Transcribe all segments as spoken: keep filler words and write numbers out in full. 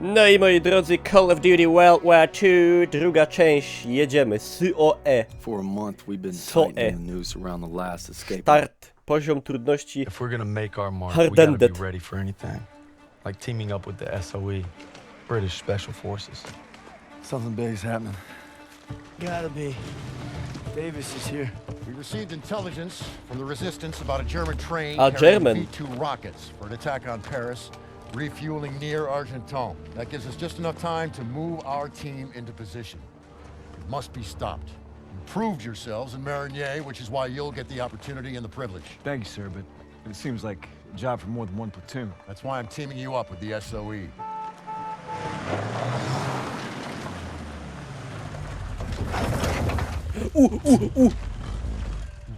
No i moi drudzy, Call of Duty World War two, druga czynść, jedziemy, S O E. For a month, we've been So, tightening eh, the noose around the last escapee. Start, poziōm trudności. If we're gonna make our mark, Hard we gotta be ended. ready for anything. Like teaming up with the S O E, British Special Forces. Something big's happening. Gotta be. Davis is here. We received intelligence from the resistance about a German train A, carrying German. V two rockets for an attack on Paris, refueling near Argenton. That gives us just enough time to move our team into position. It must be stopped. You proved yourselves in Marigny, which is why you'll get the opportunity and the privilege. Thank you, sir, but it seems like a job for more than one platoon. That's why I'm teaming you up with the S O E. U, u, u.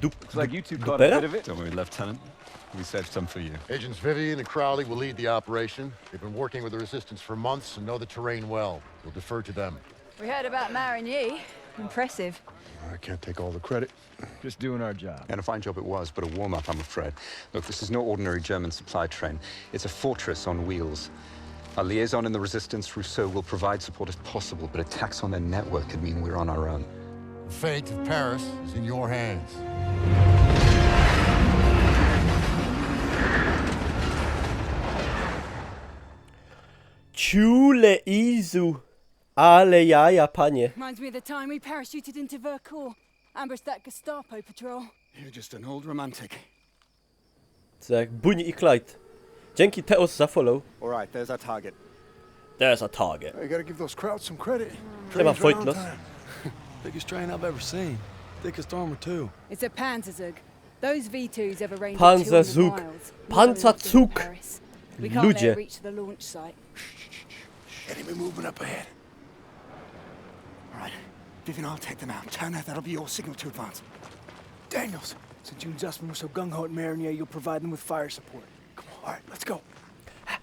Dup, Looks like you two dup, caught a dupera? bit of it. Don't worry, Lieutenant. We saved some for you. Agents Vivian and Crowley will lead the operation. They've been working with the resistance for months and know the terrain well. We'll defer to them. We heard about Marigny. Impressive. I can't take all the credit. Just doing our job. And a fine job it was, but a warm-up, I'm afraid. Look, this is no ordinary German supply train. It's a fortress on wheels. Our liaison in the resistance, Rousseau, will provide support if possible, but attacks on their network could mean we're on our own. The fate of Paris is in your hands. Ciule Izu. Ale jaja, panie. Reminds me of the time we parachuted into Vercors, ambushed that Gestapo patrol. You're just an old romantic. Co jak Bonnie i Clyde. Dzięki Teos za follow. All right, there's our target. There's a target. You gotta give those crowds some credit. Siema, Train's right on Wojtlos. Time. Biggest train I've ever seen. Thickest armor too. It's a Panzerzug. Those V twos have a range Panzerzug. of two hundred miles. Well enough to hit Panzerzug. Paris. We can't Ludzie. let it reach the launch site. Enemy movement up ahead. All right, Vivian, I'll take them out. Turner, that'll be your signal to advance. Daniels, since you and Zussman were so gung-ho at Marigny, you'll provide them with fire support. Come on, all right, let's go.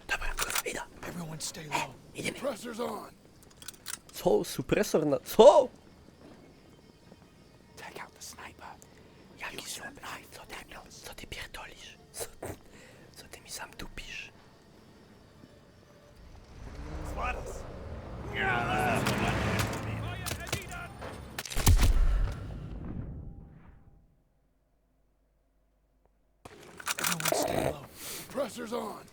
Dobra, kurwa, idę. Everyone stay low. Idziemy. Pressure's on. Co? Supresor na... Co? Take out the sniper. Jaki sniper? Co ty, co ty pierdolisz? Co, co ty mi sam dupisz? Pressure's on.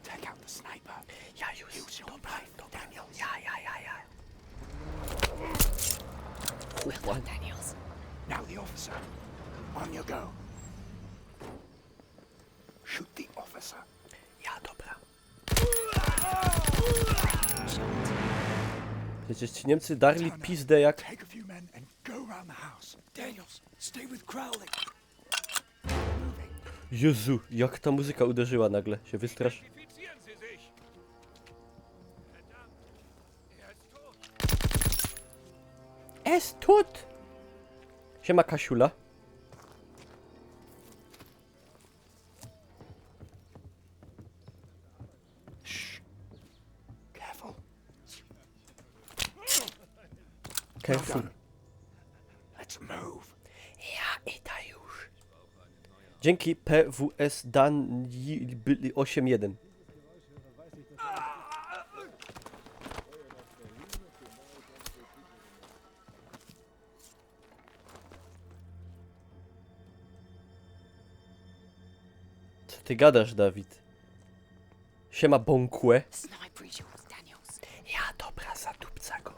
Take out the sniper. Ja już. Dobra, dobra. Ja, ja, ja, ja. Kurwa. Now the officer. On your go. Shoot the officer. Ja, dobra. Przecież ci Niemcy darli pizdę jak... Take a few men and go around the house. Daniels, stay with Crowley. Jezu, jak ta muzyka uderzyła nagle. Się wystrasz... Es tut! Siema, Kasiula. Careful. Careful. Let's move. Ja idę już. Dzięki P W S Dan osiem jeden. Co ty gadasz, Dawid? Siema, Bąkłe. Sniper is yours, Daniels. Ja, dobra, zadupca go.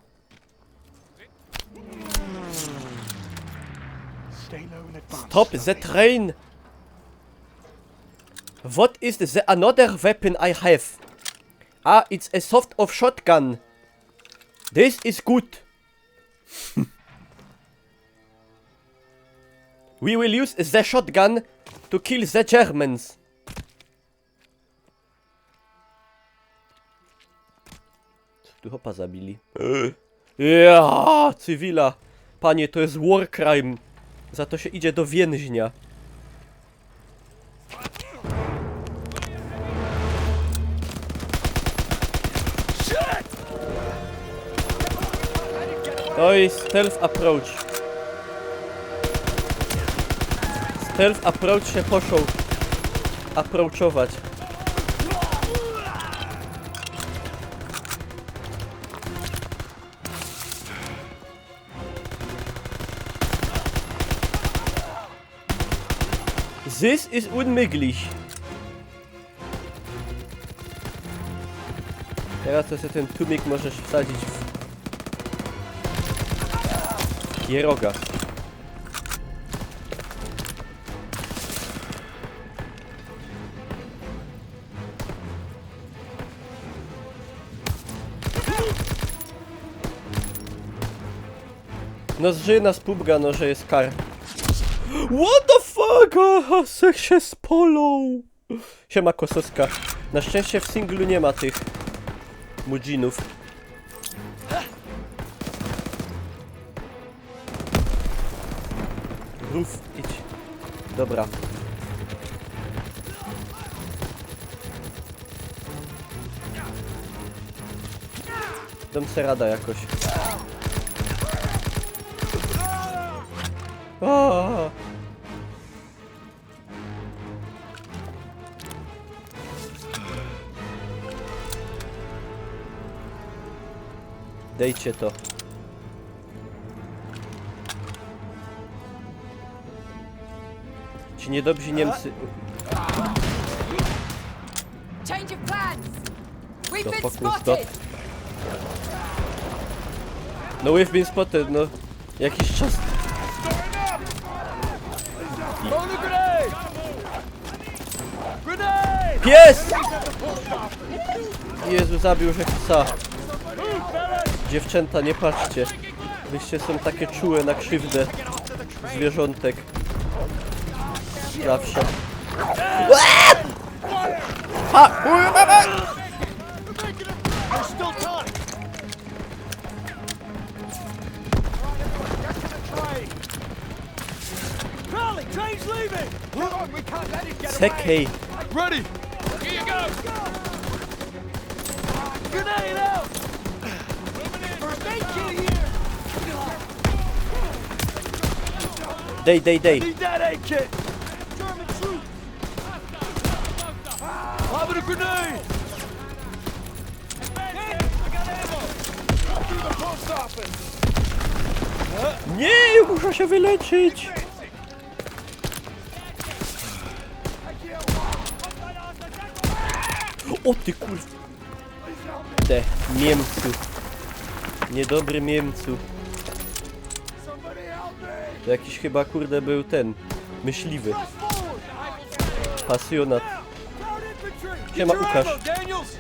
Stay low and advance Stop the slowly. Train! What is the another weapon I have? Ah, it's a sort of shotgun. This is good. We will use the shotgun to kill the Germans. Co tu chłopa zabili? Ja, cywila. Panie, to jest war crime. Za to się idzie do więźnia. Oj, stealth approach. Stealth approach się poszło approachować. This is unmöglich. Teraz to sobie tyn tłumik możesz wsadzić w pieroga. No zżyj nas pubga, no że jest kar. What the fuck? Aha, se się spolą. Siema Kosowska. Na szczęście w singlu nie ma tych mudzinów. Rów, idź. Dobra. Dam se rada jakoś. O! Dejcie to. Ci niedobrzy Niemcy. Change of plans. We've To been fuck was spotted. No we've been spotted, no. Jakiś czas. Throw the grenade! Grenade! Pies! Jezu, zabił że psa. Dziewczęta, nie patrzcie. Wyście są takie czułe na krzywdę zwierzątek. Zawsze. A! There's still time! Get to the train! Crowley, train's leaving! Hold on, we can't let him get away! Sekej. Ready! Here you go! Grenade out! First aid kit here! Dej, dej, dej. Need that aid kit! German troops! Lobbing a grenade! Through the post office! Nie, muszę się wyleczyć. O ty kur... Te, Niemcu. Niedobry Niemcu. To jakiś chyba kurde był ten... Myśliwy. Pasjonat. Siema Łukasz. Daniels!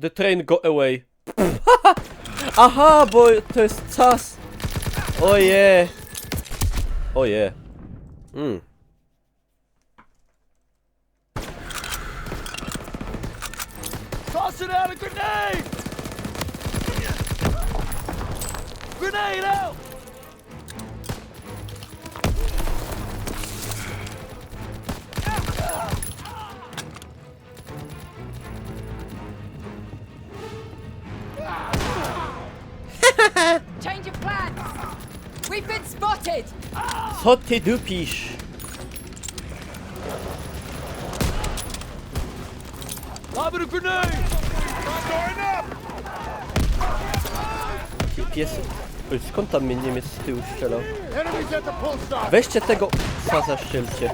The train go away. Aha, bo to jest czas. Oje. Oje. Mm. Tossing out a grenade! Grenade out! Change of plans. We've been spotted. Co ty dupisz? Lobbing a grenade! Ty pies... Oj, skąd tam mnie Niemiec z tyłu strzelał? Enemies at the post office! Weźcie tego psa, zastrzelcie.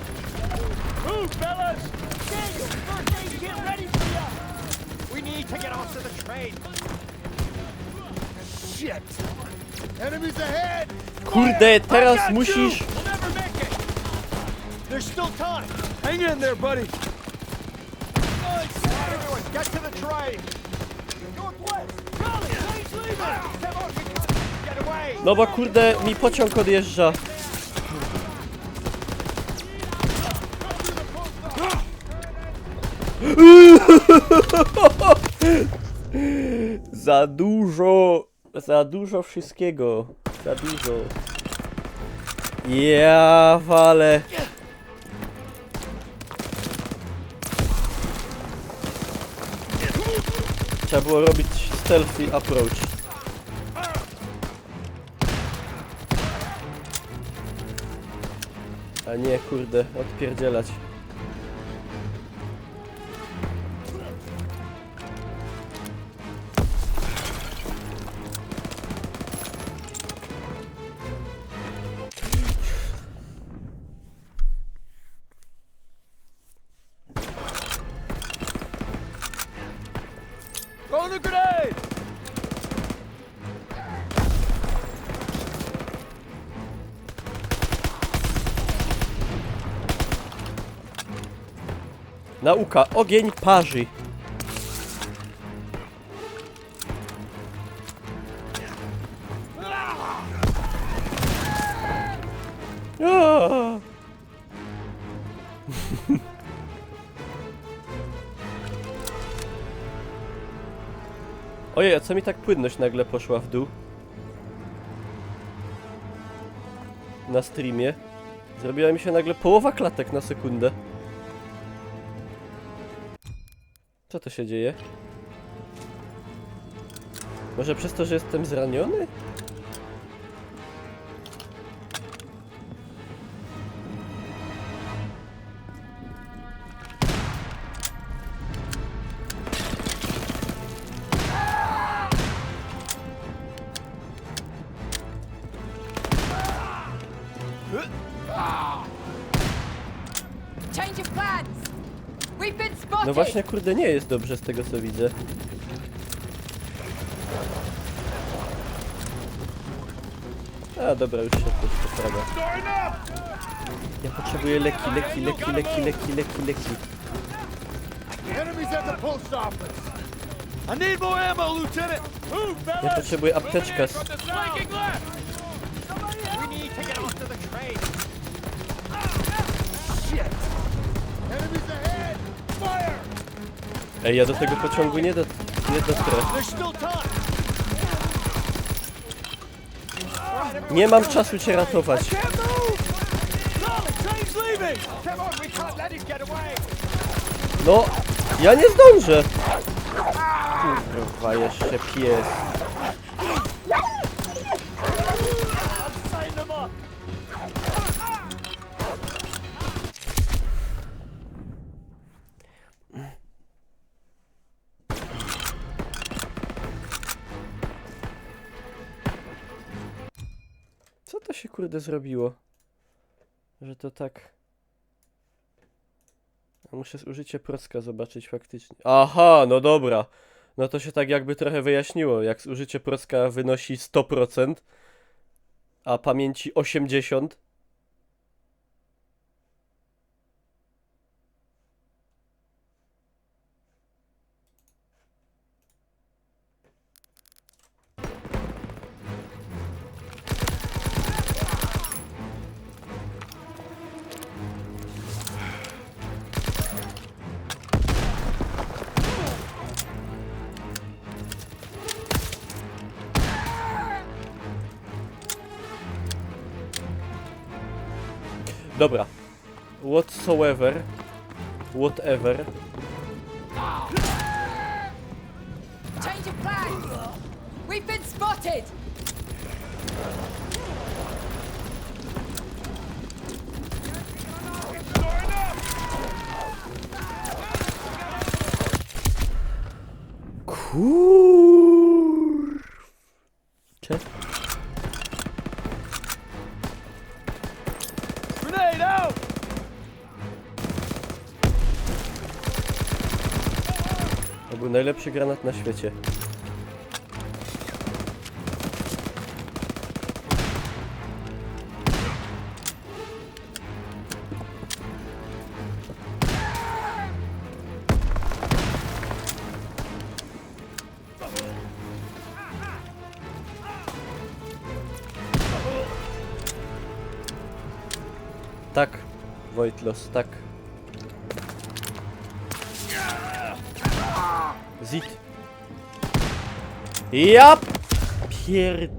Move, fellas! Daniel, first aid kit ready for you! We need to get onto the train! Shit! Enemies ahead! Kurde, teraz I got musisz... you! We'll never make it! There's still time! Hang in there, buddy! Everyone, get to the train! Northwest! Charlie, train's leaving! Come on, we can't get away! No bo kurde, mi pociąg odjeżdża. Za dużo, za dużo wszystkiego. Za dużo. Ja wale. Trzeba było robić stealthy approach. A nie, kurde, odpierdzielać. Grenade! Nauka. Ogień parzi. Aaa. Ojej, a co mi tak płynność nagle poszła w dół? Na streamie. Zrobiła mi się nagle połowa klatek na sekundę. Co to się dzieje? Może przez to, że jestem zraniony? Change of plans. We've been spotted. No właśnie, kurde, nie jest dobrze z tego, co widzę. A dobra, już się to poprawię. Ja potrzebuję leki, leki, leki, leki, leki, leki, leki. Enemies at the post office. I need more ammo, Lieutenant. Move, Ja potrzebuję apteczka z... Flanking left. We need to get off to the train. Shit. Enemies ahead. Fire. Ej, ja do tego pociągu nie, do... nie dotrę. There's still time. Nie mam czasu cię ratować. Can't move. Charlie, train's leaving. Come on, we can't let him get away. No, ja nie zdążę. Kurwa, jeszcze pies. Sign them up. Co to się, kurde, zrobiło? Że to tak... A muszę zużycie procka zobaczyć faktycznie. Aha, no dobra. No to się tak jakby trochę wyjaśniło. Jak zużycie procka wynosi sto procent, a pamięci osiemdziesiąt. Dobra. Whatsoever. Whatever. Change of plans. We've been spotted. Kur... Cze... Grenade out. To był najlepszy granat na świecie. Tak, Wojtlos, tak. Zit. Ja pier...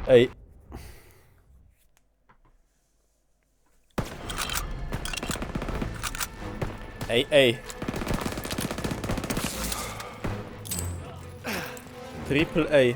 Ej. Ej, ej. Triple A.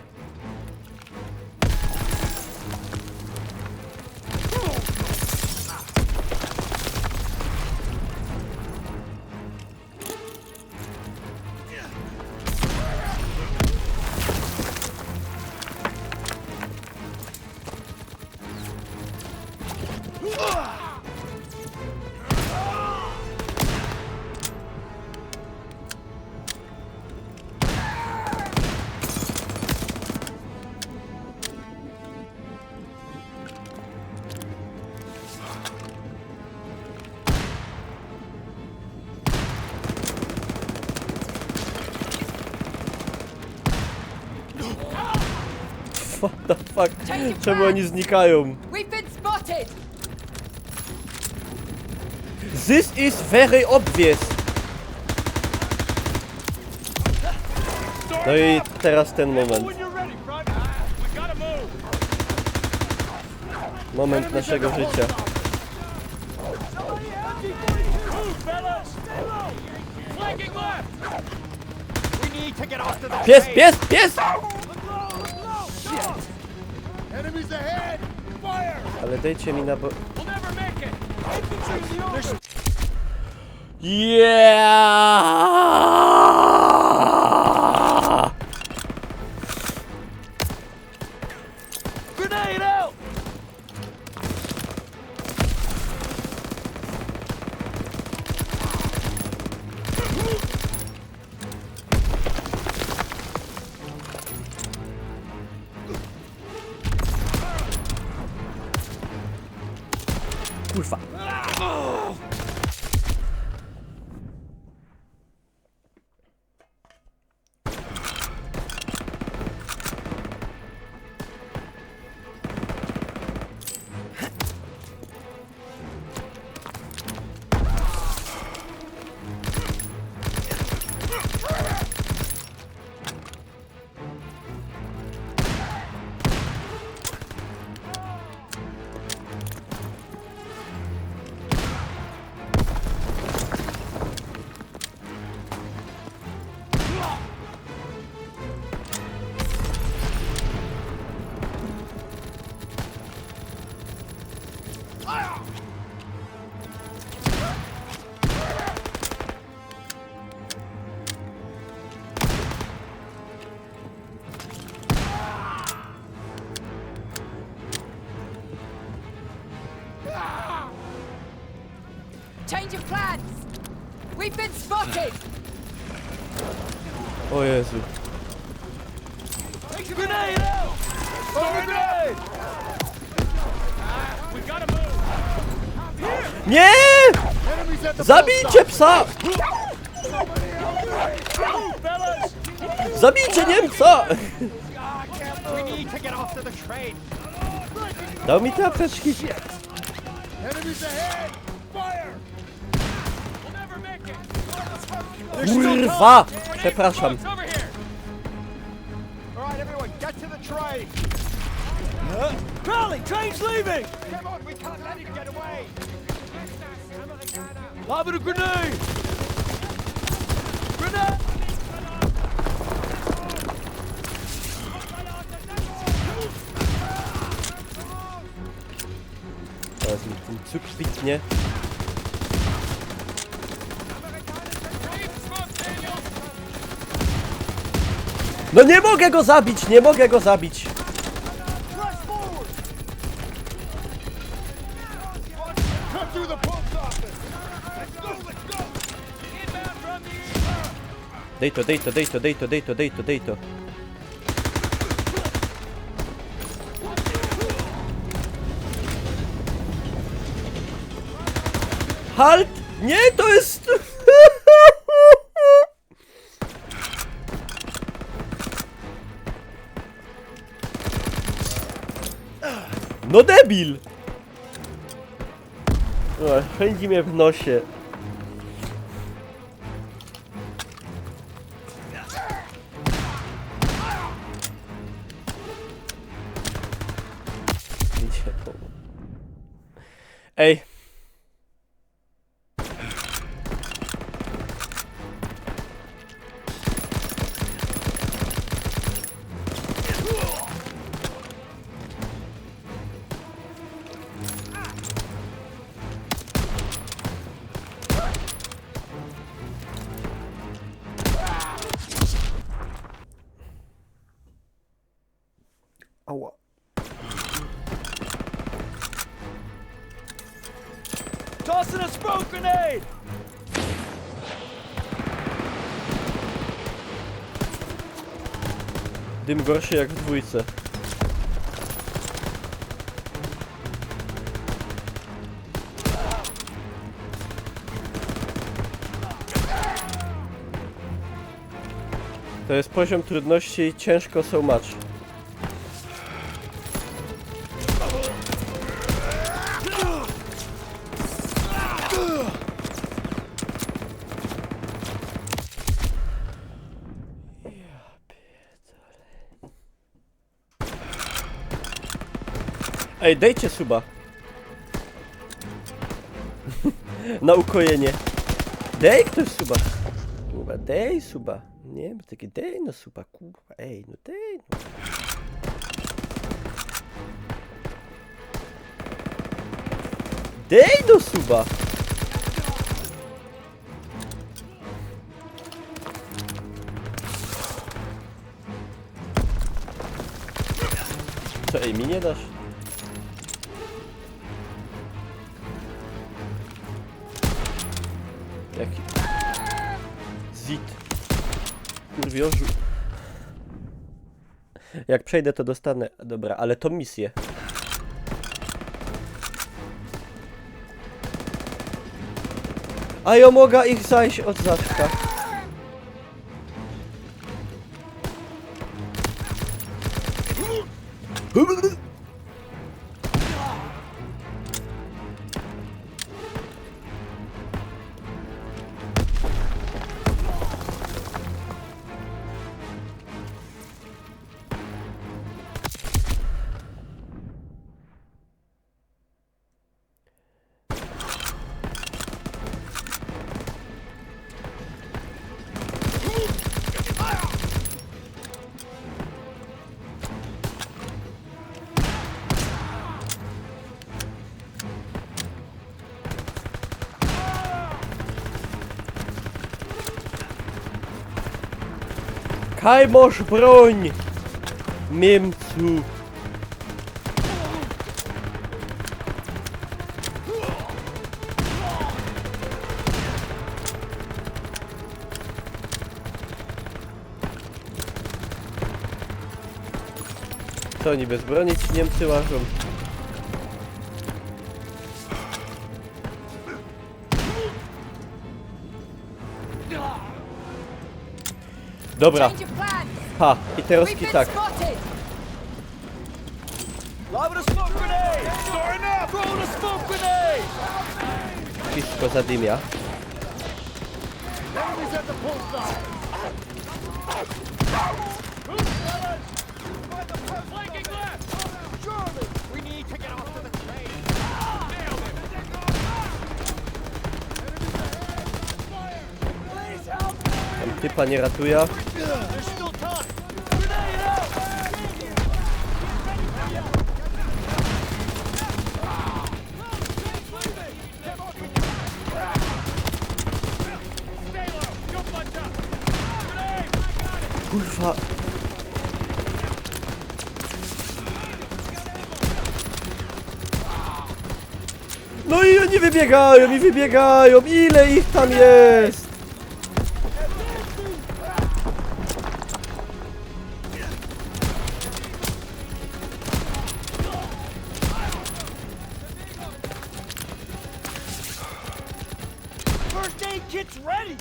What the fuck? Czemu oni znikają? We've been spotted! This is very obvious. No i teraz ten moment. Moment naszego życia. Pies, pies, pies! Enemies ahead! Fire! Ale dejcie mi na bo... We'll never make it! Infantry in the open! Yeah! Grenade out! Kurwa. Change of plans! We've been spotted! O Jezu. Grenade out! Throw a grenade! We gotta move! Nie! Zabijcie psa! Zabijcie Niemca! We need to get off to the train! Dał mi te apteczki. Enemies ahead! Fire! Kurwa! Przepraszam. Alright, everyone, get to the train! Crowley, train's leaving! Come on, we can't let him get away! Lob it a grenade! Grenade! Teraz mi ten cud kliknie. No nie mogę go zabić, nie mogę go zabić. Dej to, dej to, dej to, dej to, dej to, dej to, dej to. Halt! Nie, to jest... No debil! O, pędzi mnie w nosie. Idzie po... Ej. Tossing a smoke grenade! Dym gorszy jak w dwójce. To jest poziom trudności ciężko so much. Ej, dejcie suba. Na ukojenie. Dej ktoś suba. Kurwa, dej suba. Nie, bo taki dej no suba, kurwa. Ej, no dej no. Dej no suba. Co, ej, mi nie dasz? Jaki... Zit. Kurwiorzu. Jak przejdę, to dostanę. Dobra, ale to misje. A ja mogę ich zajść od zaczka. Kaj mosz broń, Niemcu? To oni bez broni ci Niemcy łażą. Dobra. Change of plans. Ha, i teraz We've been tak. Spotted. Live with a smoke grenade! Sorry, no! Throwing a smoke grenade! Wszystko zadymia. Enemies at the bullseye! Flanking left! Surely! We need to get off to the train! Nailed him! Enemies ahead! Fire! Tam typa nie ratuje. Kurwa. No i oni wybiegają, i wybiegają. Ile ich tam jest? First aid kit's ready!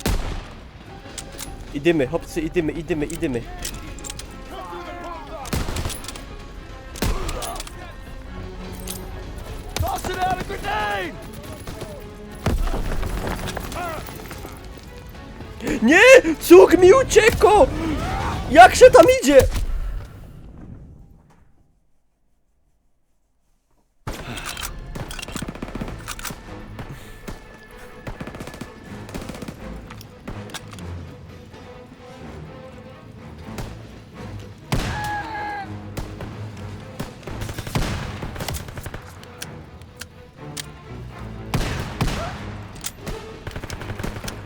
Idymy, chłopcy, idymy, idymy, idymy. Tossing out a grenade! Nie! Cug mi ucieko! Jak się tam idzie?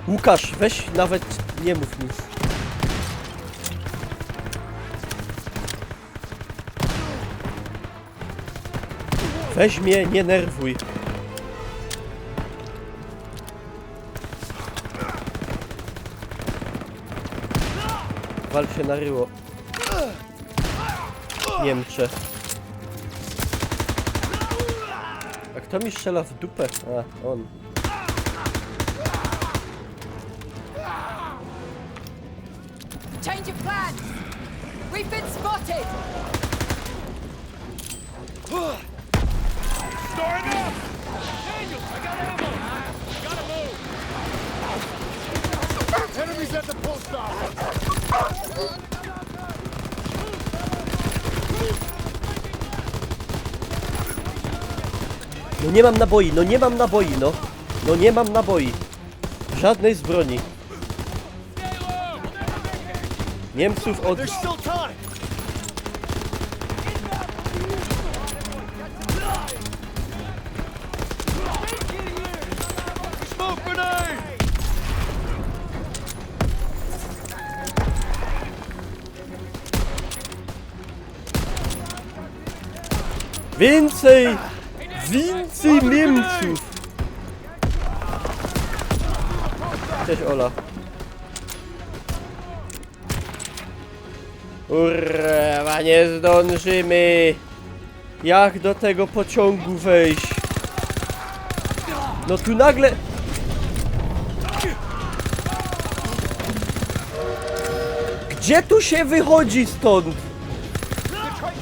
Łukasz, weź nawet nie mów nic. Weź mie, niy nerwuj. Wal sie na ryło. Niymcze. A fto mi strzela w dupã? A, ôn. Change of plans! We've been spotted! Storing up! Daniel, I got ammo! Gotta move! Enemies at the post office! No niy mam naboi, no niy mam naboi, no. No niy mam naboi. Żodnyj z broni. Niymcōw ôd... There's still time! Smoke grenade! Wiyncyj! Wiyncyj Niymcōw! Cześć, Ola. Kurwa, niy zdōnżymy! Jak do tego pociōngu wejś? No tu nagle... Gdzie tu sie wychodzi stōnd?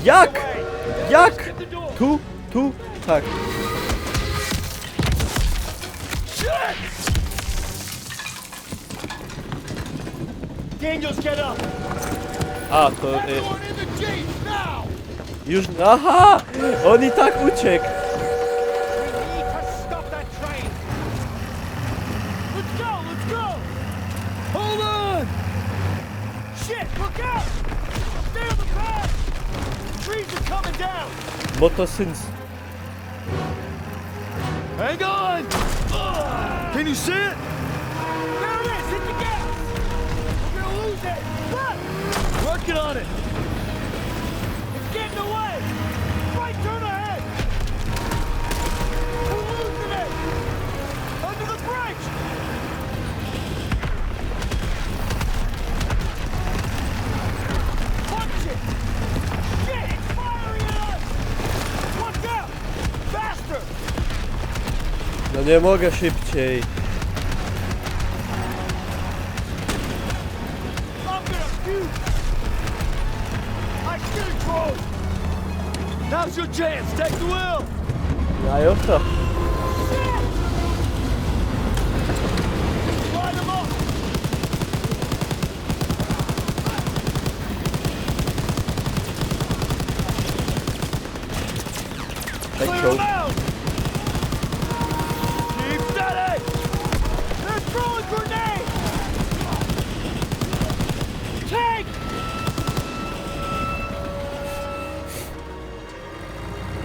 Jak? Jak? Tu? Tu? Tak. Daniels, get up! A, to... Y, Everyone in the jeep, now! już... Aha! Ôn i tak uciekł! We need to stop that train! Let's go, let's go! Hold on! Shit, look out! Stay on the path! Trees are coming down! Bo to syns... Hang on! Can you see it? There it is! Hit the gas! We're gonna lose it! Look! Working on it! It's getting away! Right turn ahead! We're losing it! Under the bridge! Watch it! Shit! It's firing at us! Watch out! Faster! No niy mogę szybciej. I'm gonna puke! I get it, bro! Now's your chance! Take the wheel! Ja już to. Line them up! Clear Leciał. them out! Keep steady! They're throwing grenades! Tank!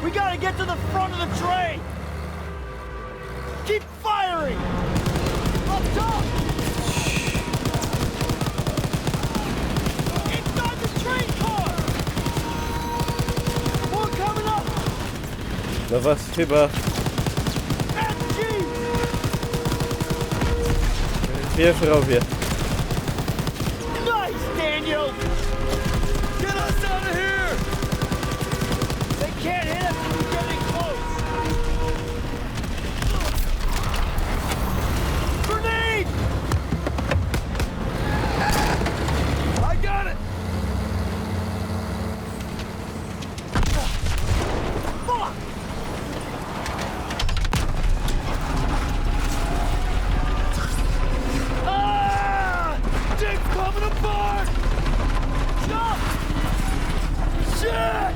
We gotta get to the front of the train! Keep firing! Up top! Inside the train car! More coming up! No was chyba... M G! Dwie w rowie. Nice, Daniel! Get us out of here! They can't hit us if we get in close! Grenade! I got it! Fuck! Ah! Thing's coming apart! Jump! Shit!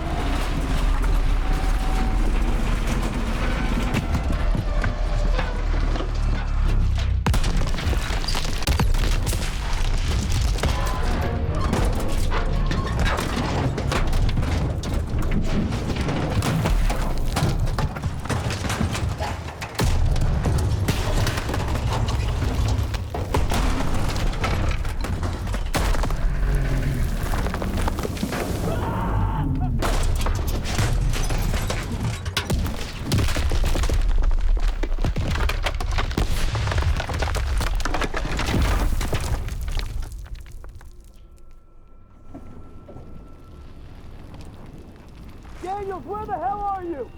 Where the hell are you?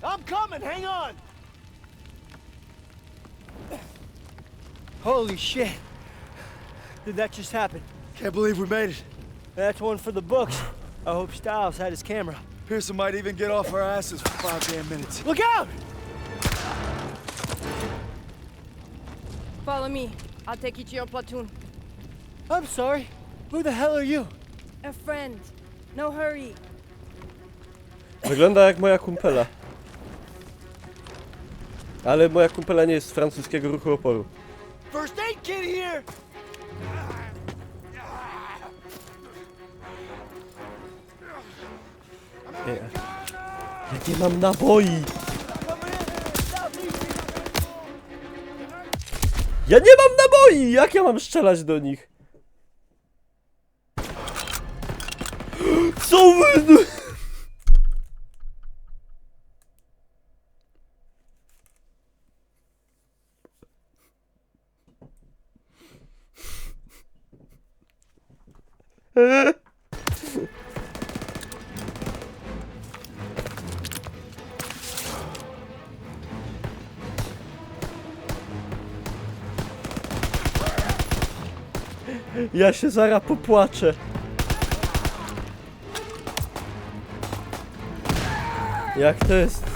I'm coming, hang on! Holy shit! Did that just happen? Can't believe we made it. That's one for the books. I hope Stiles had his camera. Pearson might even get off our asses for five damn minutes. Look out! Follow me. I'll take you to your platoon. I'm sorry. Who the hell are you? A friend. No hurry. Wygląda jak moja kumpela. Ale moja kumpela nie jest z francuskiego ruchu oporu. First aid kit here! Nie. Ja nie mam naboi! Ja nie mam naboi! Jak ja mam strzelać do nich? Co wy... Ja się zara popłaczę. Jak to jest?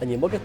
A nie mogę?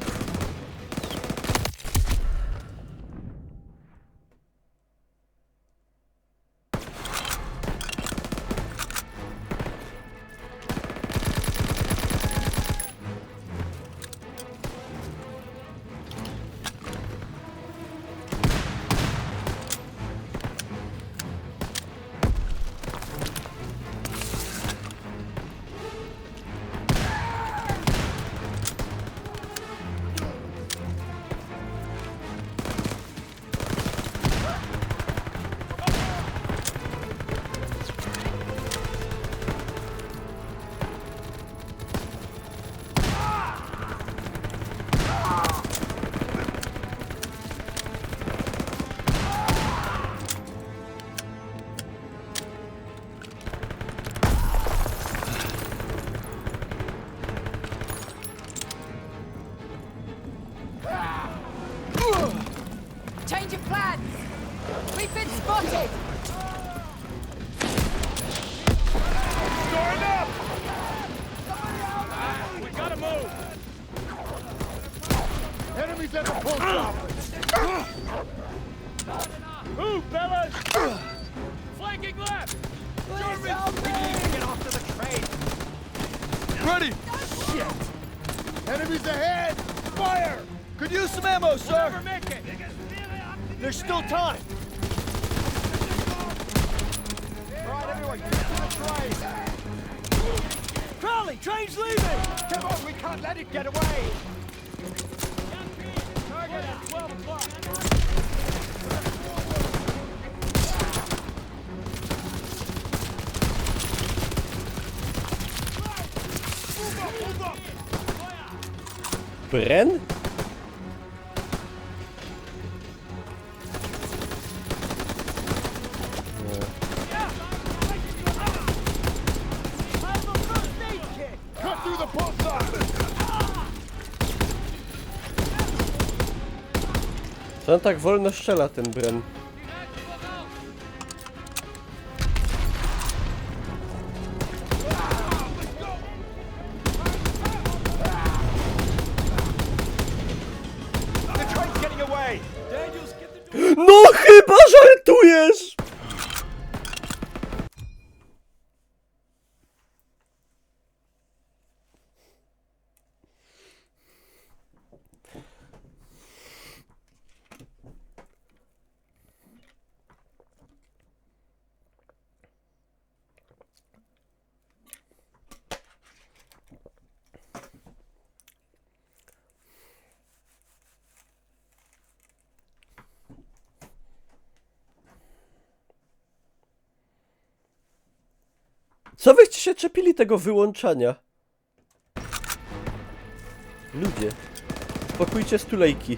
Change of plans! We've been spotted! Storing up! We gotta move! Enemies at the post office! Move, fellas! Flanking left! Please help me! We need to get off to the train! Ready! Shit! Enemies ahead! Fire! Could use some ammo, sir! We'll never make it! There's still time! All right, everyone, get to the train! Crowley, train's leaving! Come on, we can't let it get away! Target at twelve o'clock! Move up, move up! Bren? Cut through the post office! Co on tak wolno strzela, ten Bren? The train's getting away! No chyba żartujesz! Przeczepili tego wyłączania. Ludzie, spokójcie stulejki.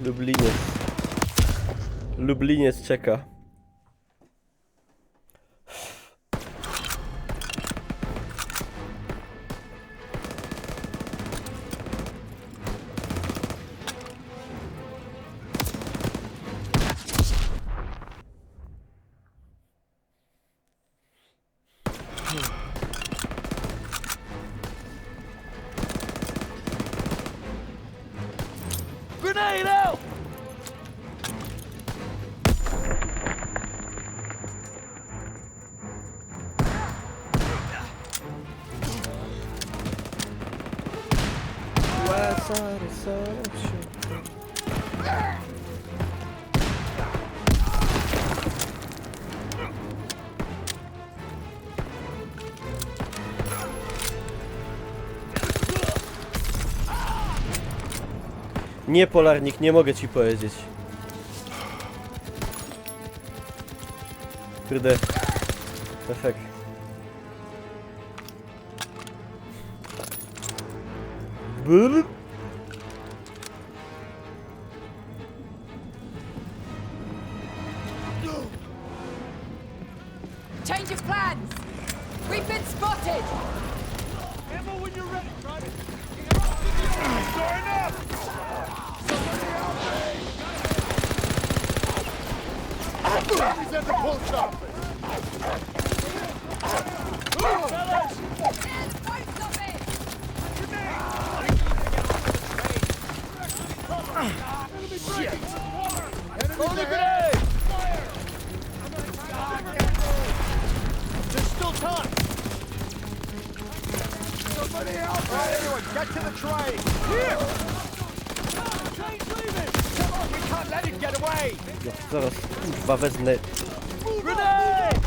Lubliniec. Lubliniec czeka. Grenade out! Łe, sorry, sorry, sorry. Nie, Polarnik, nie mogę ci powiedzieć. Kurde. Efekt. Brr. Change of plans! We've been spotted! Ammo when you're ready, Private! Going up! Somebody help me! Somebody's at the post office! Fellas! Shit! Enemy ahead! There's still time! Somebody help me! All right, everyone, get to the train! Here! Train's leaving! Come on, we can't let him get away! Ja zaraz, kurwa, wezmę. Grenade!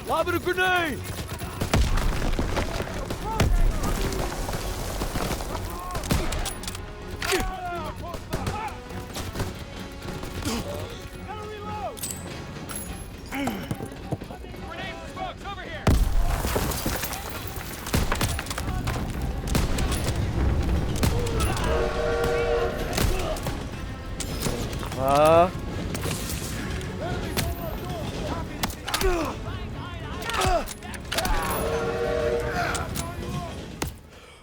Lob a grenade! A.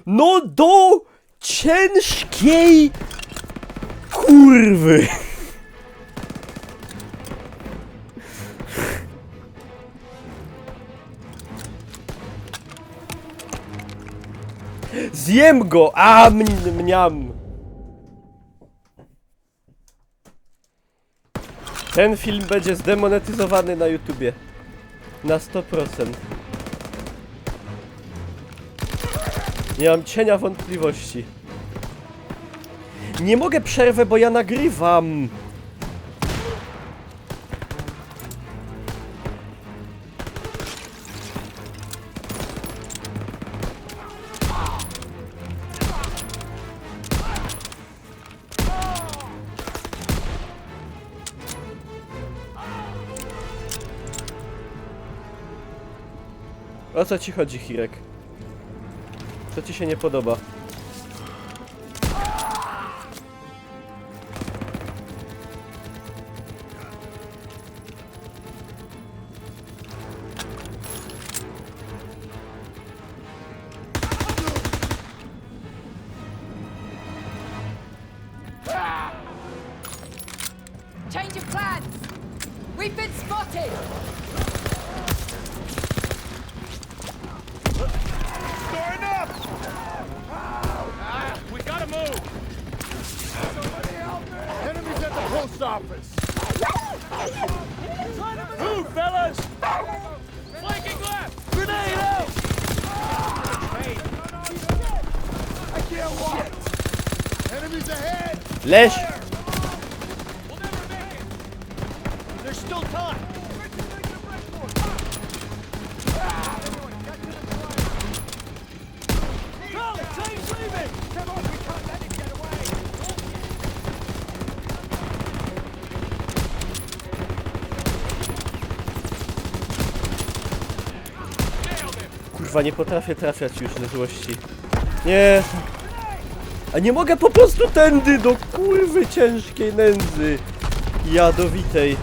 No do ciężkiej kurwy. Zjem go! A, mn-, mniam! Ten film będzie zdemonetyzowany na YouTubie. Na sto procent. Nie mam cienia wątpliwości. Nie mogę przerwy, bo ja nagrywam. O co ci chodzi, Hirek? Co ci się nie podoba? Leż! There's still time. Charlie, team's leaving. Come on, we can't let him get away. Kurwa, nie potrafię trafiać już ze złości. Nie. A nie mogę po prostu tędy do kurwy ciężkiej nędzy jadowitej.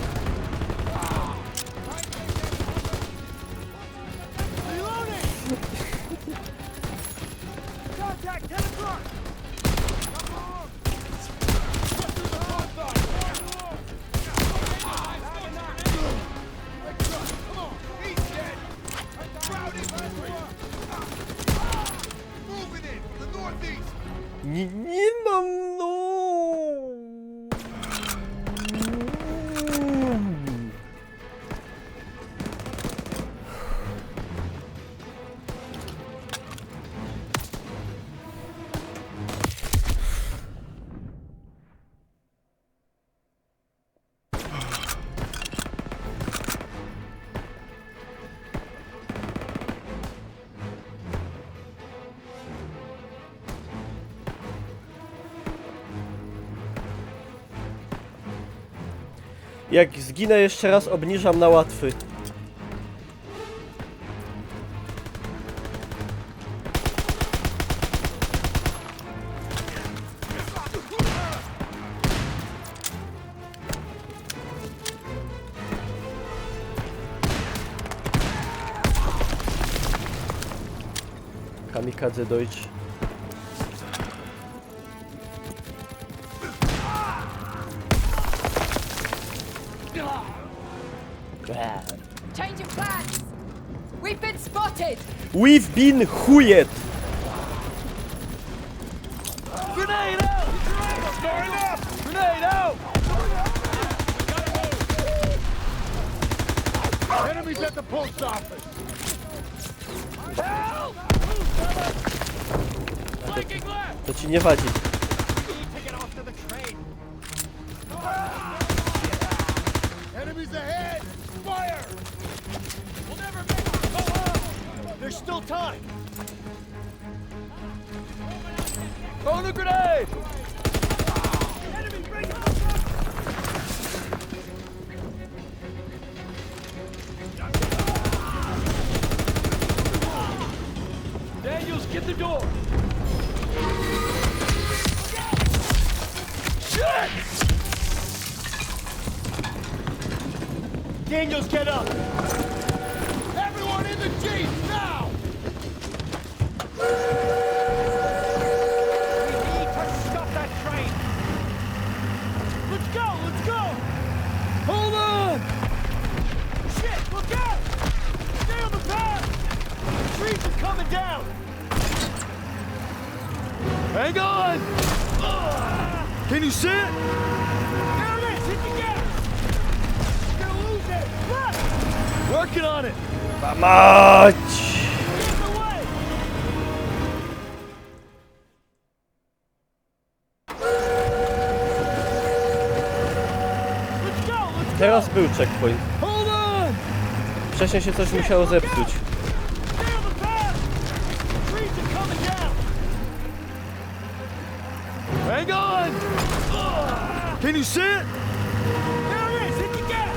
Nie, nie mam, no. Jak zginę jeszcze raz, obniżam na łatwy. Kamikadze Deutsch. Change of plans. We've been spotted. We've been chujed! Grenade out! Grenade out! Enemies at the post office. Help! Flanking left! To ci nie wadzi. Need to get off to the train. Enemies ahead! Fire! We'll never make it! There's still time! Throw the grenade! Enemy, bring it up! Daniels, get the door! Shit! Daniels, get up! Everyone in the jeep, now! We need to stop that train! Let's go, let's go! Hold on! Shit, look out! Stay on the path! The trees are coming down! Hang on! Can you see it? There it is! Hit the gas! You're gonna lose it! Look! Working on it! Mać! Get in the way! Let's go! Let's go! Teraz był checkpoint. Hold on! Wcześniej się coś musiało zepsuć. Stay on the path! Trees are coming down! Hang on! Can you see it? There it is! Hit the gas!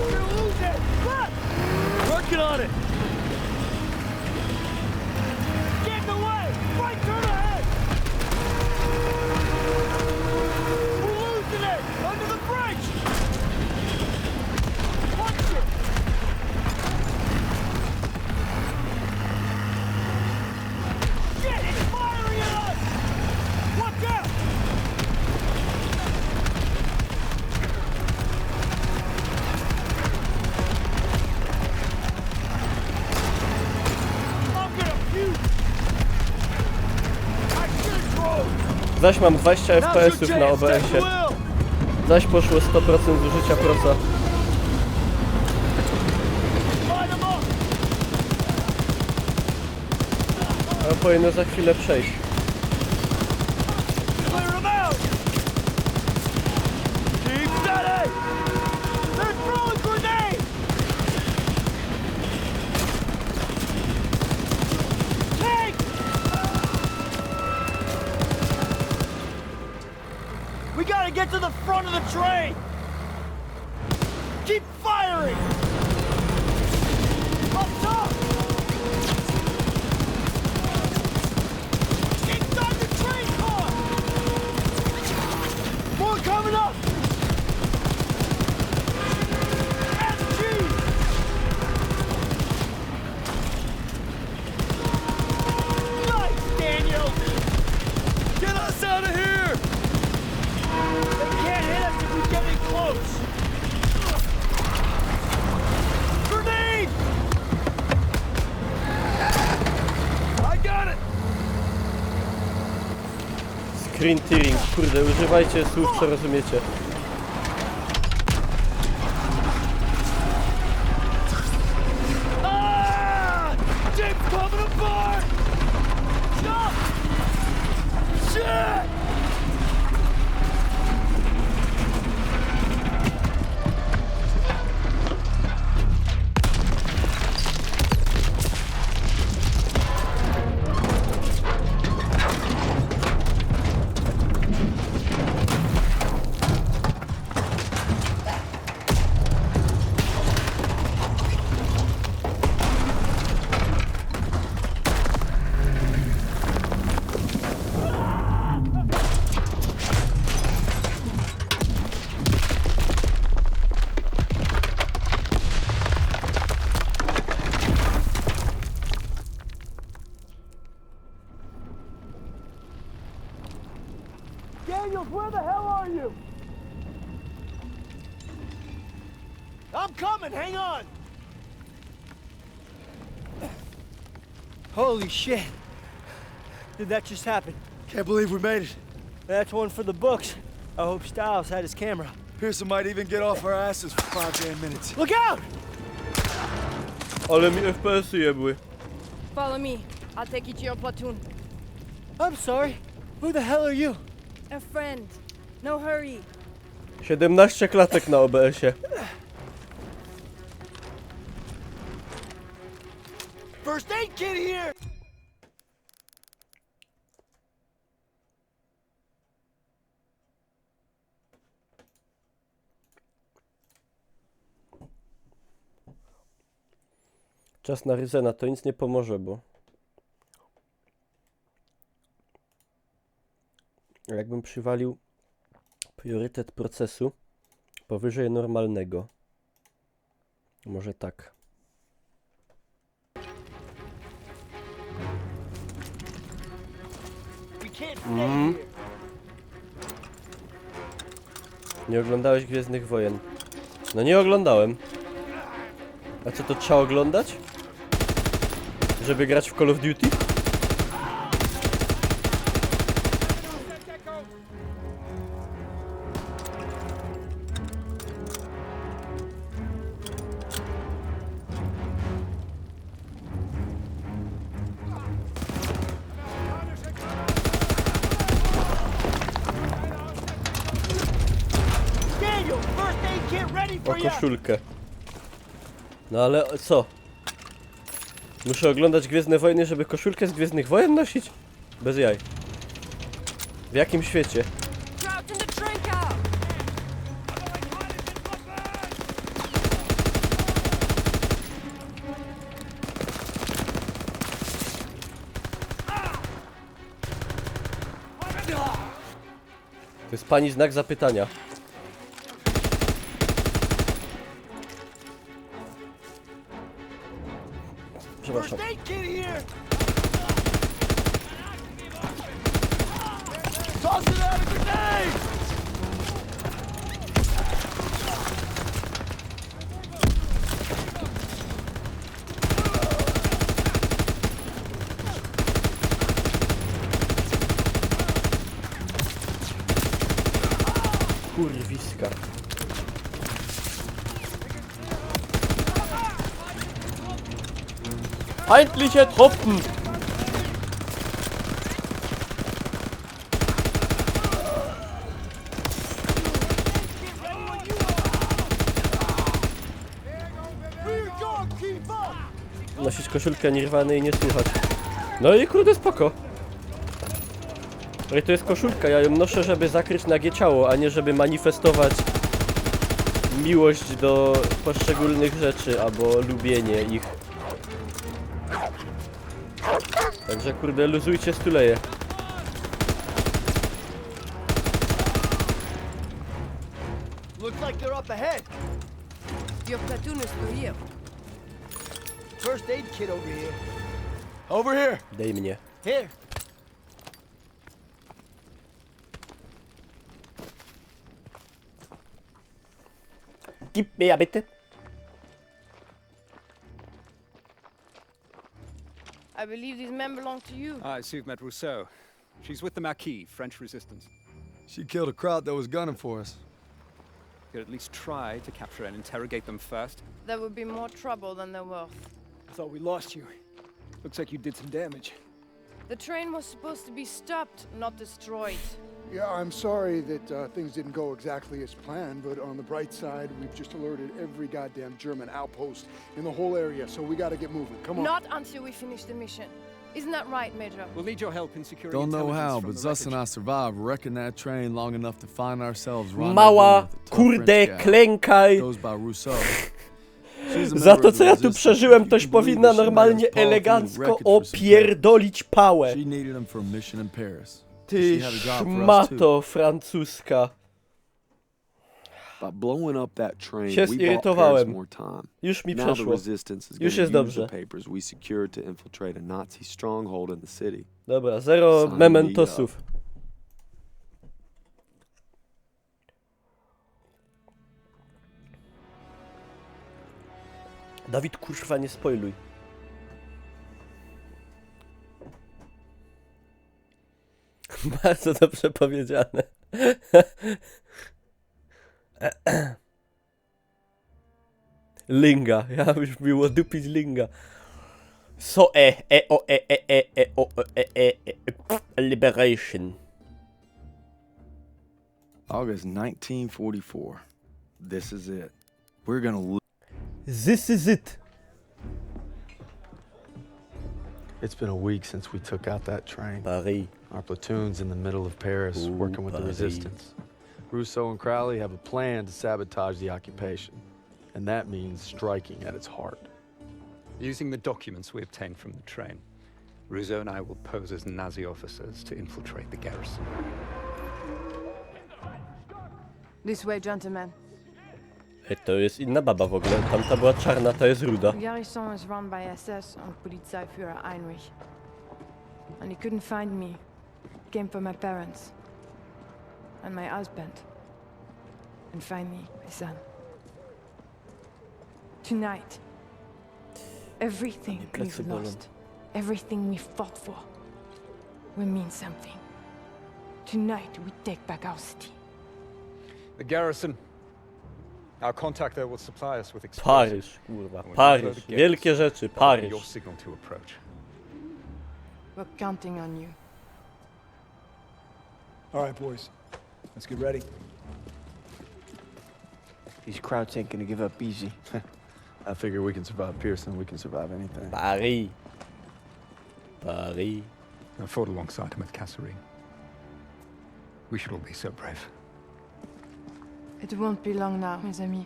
We're gonna lose it! Look! Working on it! Get in the way! Right through the head! We're losing it! Under the bridge! Watch it! Shit, it's firing at us! Watch out! I'm gonna puke! I should roll! Zaś mam dwadzieścia F P S-ów na O B S-ie. Zaś poszło sto procent zużycia proca. Light 'em up! Ale powinno za chwilę przejść. Clear 'em out! Get to the front of the train! Keep firing! Up top! Inside the train car! More coming up! S G! Nice, Daniel! Get us out of here! They can't hit us if we get in close! Grenade! I got it! Screen tearing, kurde, używajcie słów, co rozumiecie. Ah! Shit's coming apart! Jump! Shit! Daniels, where the hell are you? I'm coming, hang on! Holy shit! Did that just happen? Can't believe we made it. That's one for the books. I hope Stiles had his camera. Pearson might even get off our asses for five damn minutes. Look out! Ale mi F P S-y jebły. Follow me. I'll take you to your platoon. I'm sorry. Who the hell are you? A friend. No hurry. Siedemnaście klatek na O B S-ie. First aid kit here! Czas na Rysena, to nic nie pomoże, bo jakbym przywalił priorytet procesu powyżej normalnego. Może tak. We can't stay Mm. here. Nie oglądałeś Gwiezdnych Wojen? No nie oglądałem. A co, to trzeba oglądać? Żeby grać w Call of Duty? Daniel, first aid kit ready O for you. Koszulkę. No ale co? Muszę oglądać Gwiezdne Wojny, żeby koszulkę z Gwiezdnych Wojen nosić? Bez jaj. W jakim świecie? Crowd's in the train car! To jest pani znak zapytania. Przepraszam. First aid kit here! Tossing out a grenade! Kurwiska. Feindliche Truppen! Nosić koszulkę Nirwany i nie słuchać. No i kurde, spoko. Ale to jest koszulka, ja ją noszę, żeby zakryć nagie ciało, a nie żeby manifestować miłość do poszczególnych rzeczy albo lubienie ich. Także kurde, luzujcie stuleje. Looks like they're up ahead. Your platoon is still here. First aid kit over here. Over here. Dej mnie. Here. Gib mir ja bitte. I believe these men belong to you. Ah, ici vous met Rousseau. She's with the Maquis, French resistance. She killed a crowd that was gunning for us. Could at least try to capture and interrogate them first. There would be more trouble than they're worth. I thought we lost you. Looks like you did some damage. The train was supposed to be stopped, not destroyed. Yeah, I'm sorry that uh, things didn't go exactly as planned, but on the bright side, we've just alerted every goddamn German outpost in the whole area, so we gotta get moving. Come on. Not until we finish the mission. Isn't that right, Major? We'll need your help in securing Don't know intelligence how, from but the Zuss and wreckage. I survived wrecking that train long enough to find ourselves rendezvousing Mała, with a tough kurde, French gal. klękaj. Goes by Rousseau. She's a Za member to, of co the ja tu resistance. przeżyłem, She ktoś believes powinna she normalnie has politics and elegancko wreckage for some opierdolić pałę. She needed him for a mission in Paris. Ty She had a job for us too. Szmato francuska. By blowing up that train, Się we bought Paris zirytowałem. More time. Już mi Now the przeszło. resistance is Już going jest to use dobrze. The papers we secured to infiltrate a Nazi stronghold in the city. Dobra, zero Sign me mementosów. Dawid, kurwa, nie spoiluj. Bardzo dobrze powiedziane. Linga. Ja już miło dupić linga. So e, e, o, e, e, e, e, o, e, e, e, e, liberation. August nineteen forty-four. This is it. We're gonna lo- This is it. It's been a week since we took out that train. Paris. Our platoon's in the middle of Paris, Ooh, working with the Paris. resistance. Rousseau and Crowley have a plan to sabotage the occupation, and that means striking at its heart. Using the documents we obtained from the train, Rousseau and I will pose as Nazi officers to infiltrate the garrison. This way, gentlemen. Ej, to jest inna baba w ogóle. Tamta była czarna, ta jest ruda. The garrison is run by S S and Polizeiführer Heinrich. And he couldn't find me. Came for my parents. And my husband. And finally, my son. Tonight, everything Plecy we've bolą. Lost, everything we fought for, will mean something. Tonight, we take back our city. The garrison. Our contact there will supply us with explosives. Paryż, kurwa, When we Paryż. blow the gates, Wielkie rzeczy, that'll be your Paryż. Signal to approach. We're counting on you. All right, boys. Let's get ready. These krauts ain't gonna give up easy. I figure we can survive Pearson, we can survive anything. Paris. Paris. I fought alongside him with Kasserine. We should all be so brave. It won't be long now, mes amis.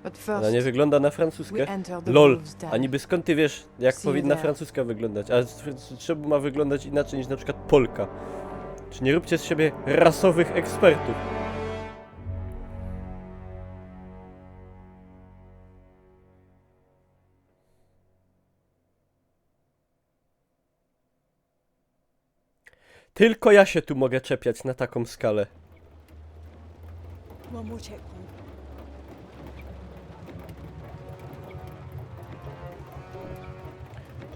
But first, Ona nie wygląda na francuskę. We enter the Lol. wolf's den. A niby skąd ty wiesz, jak See you powinna there. Francuska wyglądać? A z- z- czemu ma wyglądać inaczej niż na przykład Polka? Czy nie róbcie z siebie rasowych ekspertów. Tylko ja się tu mogę czepiać na taką skalę. One more checkpoint.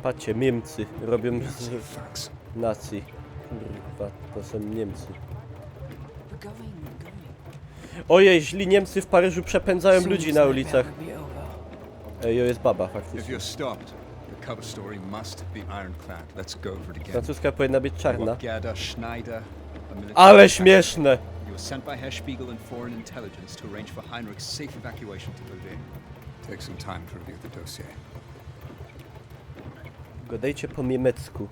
Patrzcie, Niemcy robią z nacji. Kurwa, to są Niemcy. We're going, we're going. Ojej, źli Niemcy w Paryżu przepędzają Soon ludzi this na nightmare ulicach. Will be over. Ej, jo, jest baba If you're faktycznie. stopped, the cover story must be ironclad. Let's go over it again. Francuska powinna być You czarna. are Gerda Schneider, a military Ale attaché. Śmieszne! You were sent by Herr Spiegel and Foreign Intelligence to arrange for Heinrich's safe evacuation to Berlin. Take some time to review the dossier. Gadajcie po niemiecku.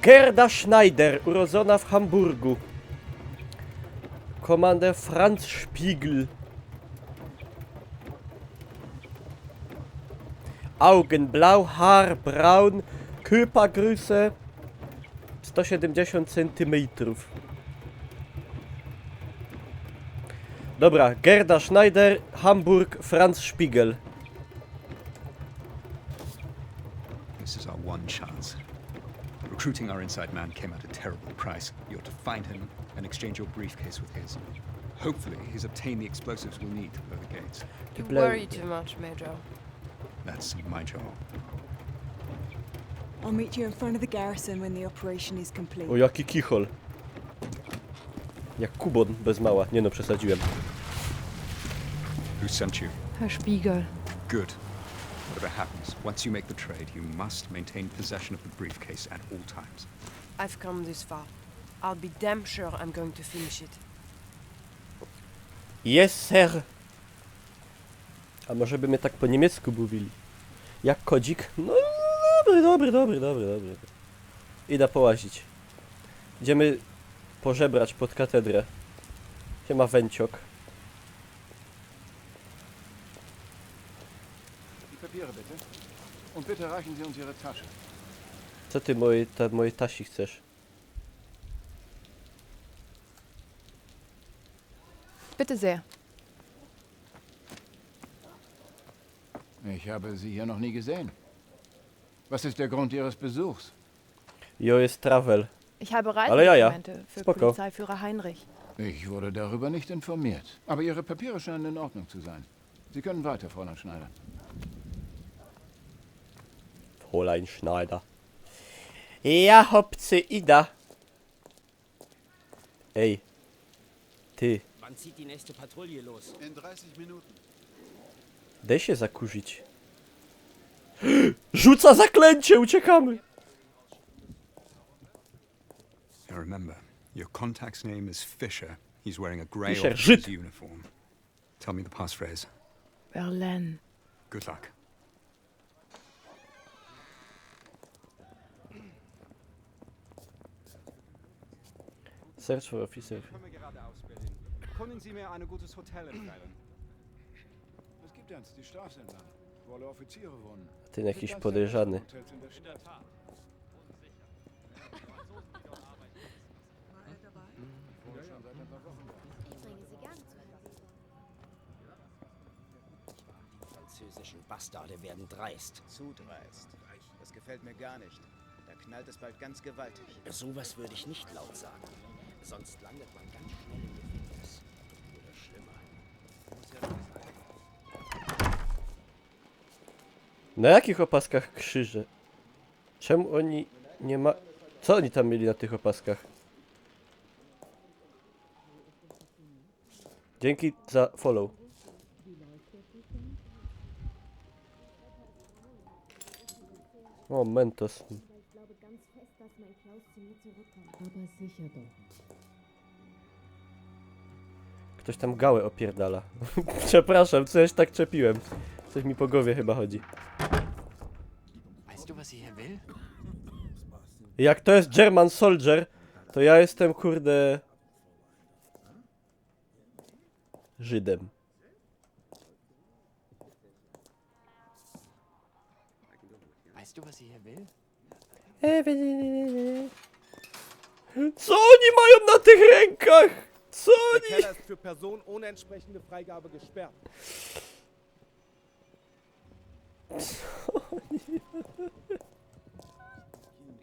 Gerda Schneider, urodzona w Hamburgu. Kommandant Franz Spiegel. Augen blau, Haar braun, Körpergröße sto siedemdziesiąt centymetrów. Dobra, Gerda Schneider, Hamburg, Franz Spiegel. This is our one chance. Recruiting our inside man came at a terrible price. You're to find him and exchange your briefcase with his. Hopefully, he's obtained the explosives we'll need to blow the gates. You Blow- worry too much, Major. That's my job. I'll meet you in front of the garrison when the operation is complete. O, jaki kichol. Jak Kubon bez mała. Nie no, przesadziłem. Who sent you? Herr Spiegel. Good. Whatever happens, once you make the trade, you must maintain possession of the briefcase at all times. I've come this far. I'll be damn sure I'm going to finish it. Yes, sir. A może by my tak po niemiecku mówili? Jak kodzik? No dobry, dobry, dobry, dobry, dobry. Idę połazić. Idziemy pożebrać pod katedrę. Siema, Węciok. Die Papiere bitte. Und bitte reichen Sie uns Ihre Tasche. Co ty moje, te moje tasi chcesz? Bitte sehr. Ich habe Sie hier noch nie gesehen. Was ist der Grund Ihres Besuchs? Jo, jest travel. Ich habe Ale ja, ja. Reisedokumente für Spoko. Polizeiführer Heinrich. Ich wurde darüber nicht informiert. Aber Ihre Papiere scheinen in Ordnung zu sein. Sie können weiter, Fräulein Schneider. Fräulein Schneider. Ja, chłopcy, idę. Ej. Ty, Wann zieht die nächste Patrouille los? In dreißig Minuten. Daj się zakurzić. Rzuca zaklęcie, uciekamy! Now remember, your contact's name is Fisher. He's wearing a grey Fisher, officer's Żyd. Uniform. Tell me the passphrase. Berlin. Good luck. Search for officer. Können wir geradeaus, Berlin. Können Sie mir ein gutes Hotel empfehlen? Es gibt eins, die Straße entlang, wo alle Offiziere wohnen. Ten jakiś podejrzany. Hotels in der Stadt. Französischen Bastarde werden dreist. Zu dreist. Das gefällt mir gar nicht. Da knallt es bald ganz gewaltig. Sowas würde ich nicht laut sagen. Sonst landet man ganz schnell im Gefängnis. Oder schlimmer. Na jakich opaskach krzyże? Czemu oni nie ma... Co oni tam mieli na tych opaskach? Dzięki za follow. O, Mentos. Aber ich glaube ganz fest, dass mein Klaus zu mir zurückkommt. Aber sicher doch. Ktoś tam gałę opierdala. Przepraszam, coś tak czepiłem. Coś mi po głowie chyba chodzi. Weißt du, was sie hier will? Jak to jest German Soldier, to ja jestem, kurde, Żydem. Weißt du, was sie hier will? Co oni mają na tych rękach? Co Der oni... Keller ist für Personen ohne entsprechende Freigabe gesperrt.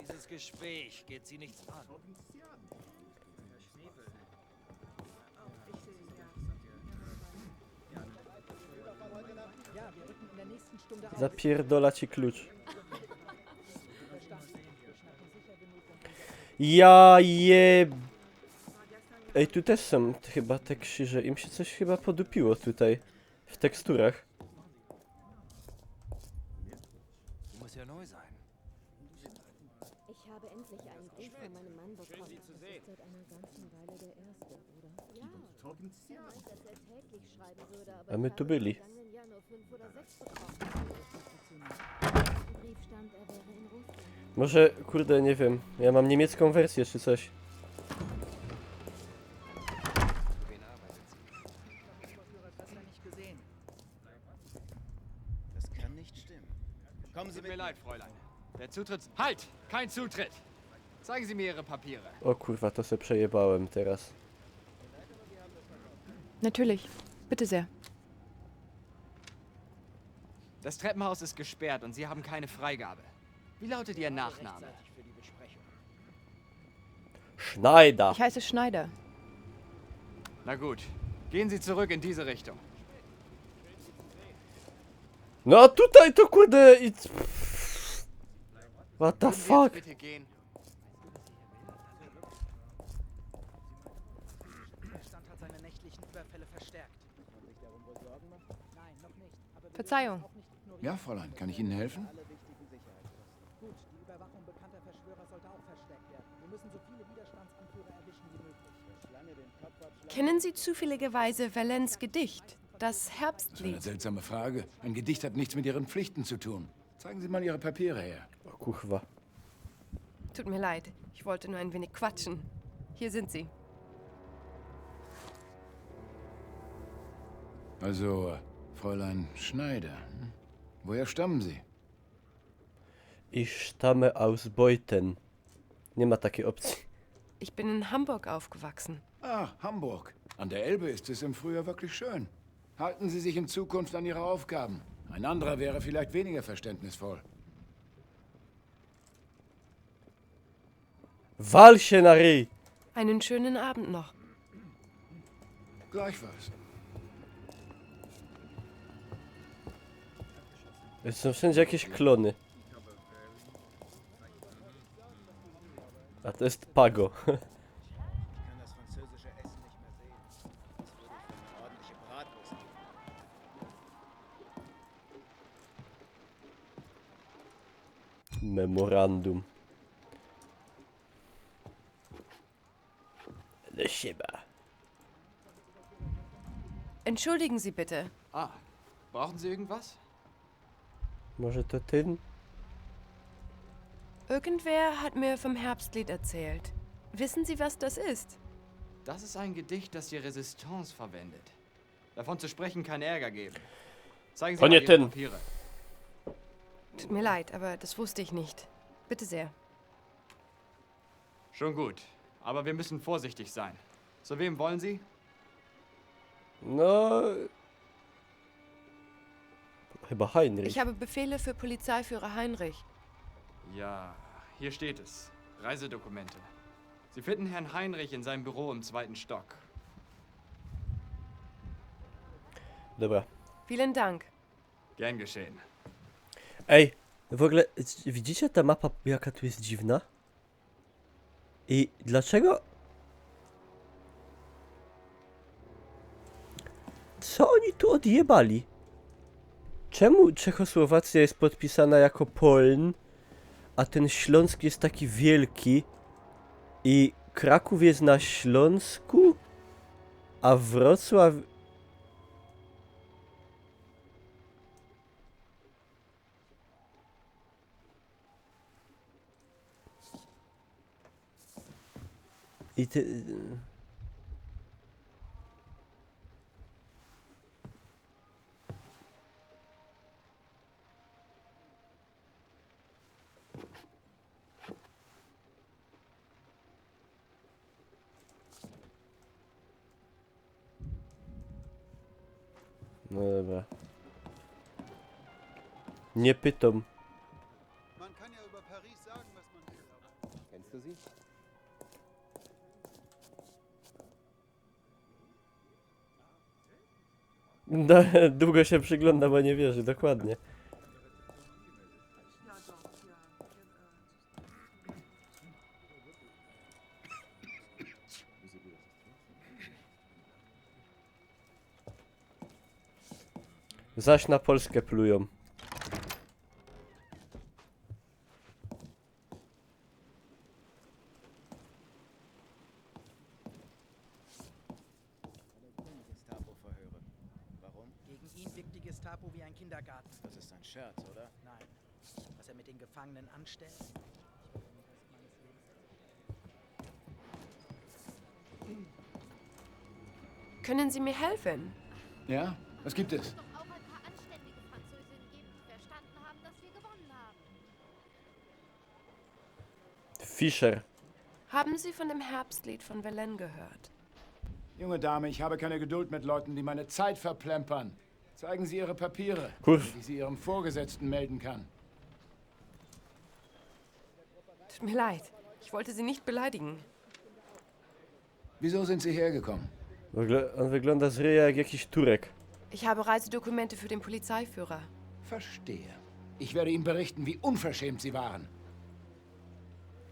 Dieses Gespräch geht Sie nichts an. Zapierdola ci klucz. Ja je... Ej, tu też są chyba te krzyże. Im się coś chyba podupiło tutaj. W teksturach. Sie muss ja neu sein. Ich habe endlich einen Brief von meinem Mann bekommen. Das ist seit einer ganzen Weile der erste, oder? Ja. Er meint, dass er täglich schreiben würde, aber A my ich tu habe im byli. Vergangenen Jahr nur fünf oder sechs bekommen. Brief stand, er wäre in Russland. Może, kurde, nie wiem. Ja mam niemiecką wersję czy coś. Das kann nicht stimmen. Kommen Sie Tut mir mit. Leid, Fräulein. Der Zutritt. Halt! Kein Zutritt! Zeigen Sie mir Ihre Papiere. O kurwa, to se przejebałem teraz. Natürlich. Bitte sehr. Das Treppenhaus ist gesperrt und Sie haben keine Freigabe. Wie lautet Ihr Nachname? Schneider. Ich heiße Schneider. Na gut, gehen Sie zurück in diese Richtung. No tutaj to kurde i... What the Würden Sie jetzt fuck? bitte gehen? Der Stand hat seine nächtlichen Überfälle verstärkt. Verzeihung. Ja, Fräulein, kann ich Ihnen helfen? Gut, die Überwachung bekannter Verschwörer sollte auch verstärkt werden. Wir müssen so viele Widerstandsanführer erwischen wie möglich. Kennen Sie zufälligerweise Valens Gedicht? Das Das ist eine Herbstlied. Seltsame Frage. Ein Gedicht hat nichts mit Ihren Pflichten zu tun. Zeigen Sie mal Ihre Papiere her. O kurwa. Tut mir leid, ich wollte nur ein wenig quatschen. Hier sind sie. Also, Fräulein Schneider. Hm? Woher stammen Sie? Ich stamme aus Beuthen. Nie ma takiej opcji. Ich bin in Hamburg aufgewachsen. Ah, Hamburg. An der Elbe ist es im Frühjahr wirklich schön. Halten Sie sich in Zukunft an Ihre Aufgaben. Ein anderer wäre vielleicht weniger verständnisvoll. Wal się na ryj! Einen schönen Abend noch. Gleichfalls. Są wszędzie jakieś klony. A to jest Pago. Ich kann das französische Essen nicht mehr sehen. Das würde ich für eine ordentliche Bratwurst tun. Memorandum. Lecimy. Entschuldigen Sie bitte. Ah, brauchen Sie irgendwas? Może to ten? Irgendwer hat mir vom Herbstlied erzählt. Wissen Sie, was das ist? Das ist ein Gedicht, das die Resistance verwendet. Davon zu sprechen kann Ärger geben. Zeigen Sie Panie mal Ihre Tin. Papiere. Tut mir leid, aber das wusste ich nicht. Bitte sehr. Schon gut, aber wir müssen vorsichtig sein. Zu wem wollen Sie? No... Chyba Heinrich. Ich habe Befehle für Polizeiführer Heinrich. Ja, hier steht es. Reisedokumente. Sie finden Herrn Heinrich in seinem Büro im zweiten Stock. Dobra. Vielen Dank. Gern geschehen. Ej, w ogóle, c- widzicie ta mapa, jaka tu jest dziwna? I dlaczego? Co oni tu odjebali? Czemu Czechosłowacja jest podpisana jako Poln, a ten Śląsk jest taki wielki i Kraków jest na Śląsku, a Wrocław... I ty... No dobra. Nie pytam. Man kann ja über Paris sagen, was man will, aber Kennst du sie? No, długo się przygląda, bo nie wierzy, dokładnie. Zaś na Polskę plują. Gestapo-Verhöre. Warum? Gegen ihn wirkt die Gestapo wie ein Kindergarten. Das ist ein Scherz, oder? Nein. Was er mit den Gefangenen anstellt? Können Sie mir helfen? Ja? Was gibt es? Doch auch ein paar anständige Französinnen geben, die verstanden haben, dass wir gewonnen haben. Fischer. Haben Sie von dem Herbstlied von Verlaine gehört? Junge Dame, ich habe keine Geduld mit Leuten, die meine Zeit verplempern. Zeigen Sie Ihre Papiere, Kurw. damit ich sie Ihrem Vorgesetzten melden kann. Tut mir leid. Ich wollte Sie nicht beleidigen. Wieso sind Sie hergekommen? Wygl- on wygląda z ryja jak jakiś Turek. Ich habe Reisedokumente für den Polizeiführer. Verstehe. Ich werde ihm berichten, wie unverschämt Sie waren.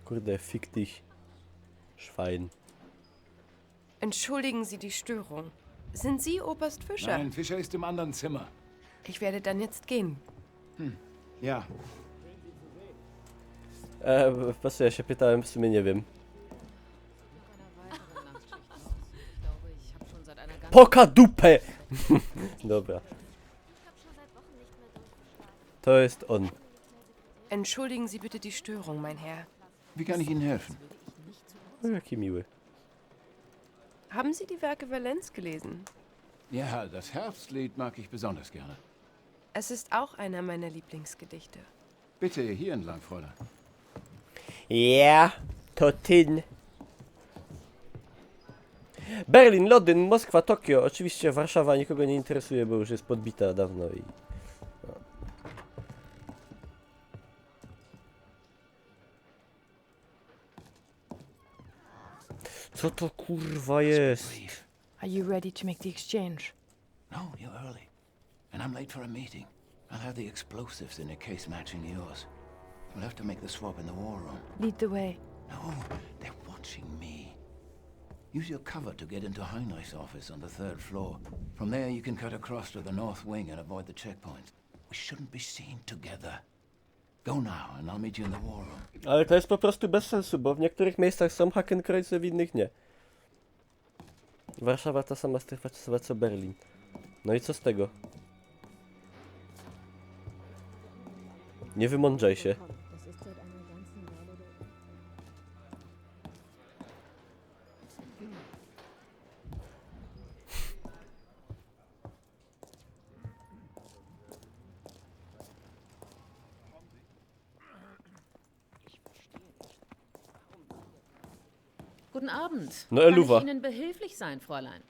Kurde, fick dich. Schwein. Entschuldigen Sie die Störung. Sind Sie Oberst Fischer? Nein, Fischer ist im anderen Zimmer. Ich werde dann jetzt gehen. Ja, E, po prostu ja się pytałem, w sumie nie wiem. Ich glaube, ich habe schon seit einer ganzen Poka dupę! Dobra. Ich habe schon seit Wochen nicht mehr durchgeschlafen. To jest on. Entschuldigen Sie bitte die Störung, mein Herr. Wie kann ich Ihnen helfen? O, jaki miły. Haben Sie die Werke Verlaines gelesen? Ja, das Herbstlied mag ich besonders gerne. Es ist auch einer meiner Lieblingsgedichte. Bitte, hier entlang, Fräulein. Ja, to tyn. Berlin, Londyn, Moskwa, Tokio. Oczywiście Warszawa nikogo nie interesuje, bo już jest podbita dawno i... Co to kurwa jest? Are you ready to make the exchange? No, you're early. And I'm late for a meeting. I'll have the explosives in a case matching yours. We'll have to make the swap in the war room. Lead the way. No, they're watching me. Use your cover to get into Heinrich's office on the third floor. From there, you can cut across to the north wing and avoid the checkpoint. We shouldn't be seen together. Go now, and I'll meet you in the war room. Ale to jest po prostu bez sensu, bo w niektórych miejscach są Hakenkreuze, w innych nie. Warszawa ta sama strefa czasowa co Berlin. No i co z tego? Nie wymądrzaj się. Guten Abend. No, Kann Eluwa. Ich Ihnen behilflich sein, Fräulein?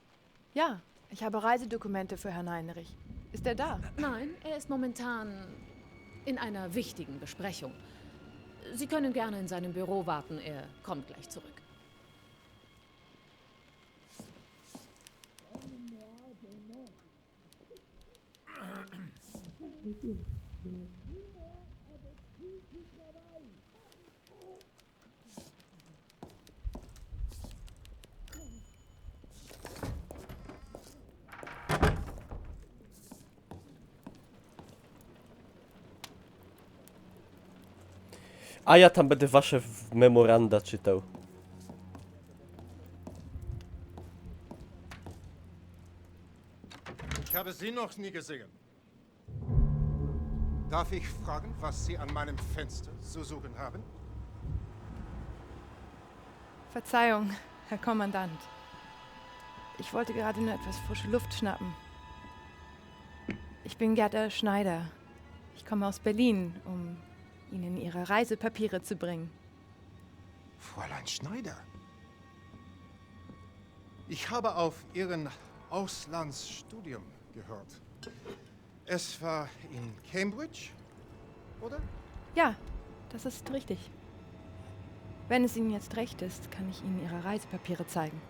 Ja, ich habe Reisedokumente für Herrn Heinrich. Ist er da? Nein, er ist momentan in einer wichtigen Besprechung. Sie können gerne in seinem Büro warten, er kommt gleich zurück. A ja tam będę wasze w- memoranda czytał. Ich habe Sie noch nie gesehen. Darf ich fragen, was Sie an meinem Fenster zu suchen haben? Verzeihung, Herr Kommandant. Ich wollte gerade nur etwas frische Luft schnappen. Ich bin Gerda Schneider. Ich komme aus Berlin, um Ihnen Ihre Reisepapiere zu bringen. Fräulein Schneider. Ich habe auf Ihren Auslandsstudium gehört. Es war in Cambridge, oder? Ja, das ist richtig. Wenn es Ihnen jetzt recht ist, kann ich Ihnen Ihre Reisepapiere zeigen.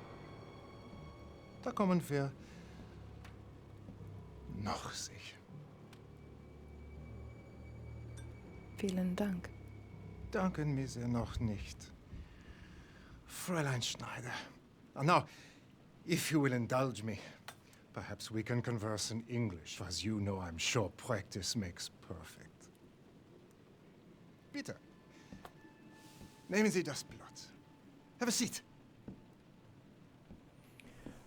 Da kommen wir noch sicher. Vielen Dank. Danken mir sehr noch nicht. Fräulein Schneider. Ah, now, if you will indulge me, perhaps we can converse in English. As you know, I'm sure practice makes perfect. Bitte. Nehmen Sie das Blatt. Have a seat.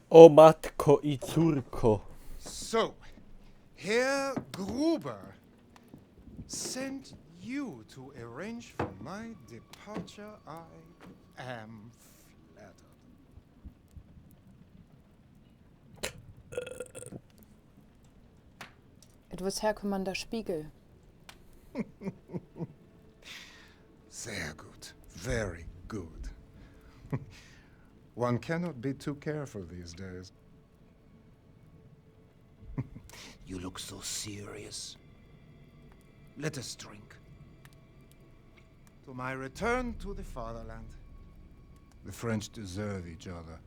O matko i córko. So, Herr Gruber sent you to arrange for my departure, I am flattered. It was Herr Commander Spiegel. Sehr gut. Very good. One cannot be too careful these days. You look so serious. Let us drink. To my return to the fatherland. The French deserve each other.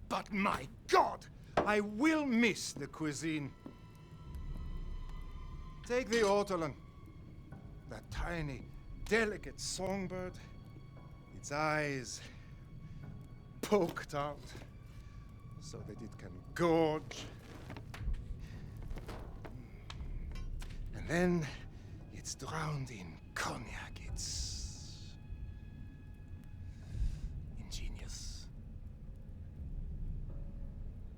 But my God, I will miss the cuisine. Take the ortolan. That tiny, delicate songbird. Its eyes poked out so that it can gorge. And then it's drowned in cognac. It's ingenious.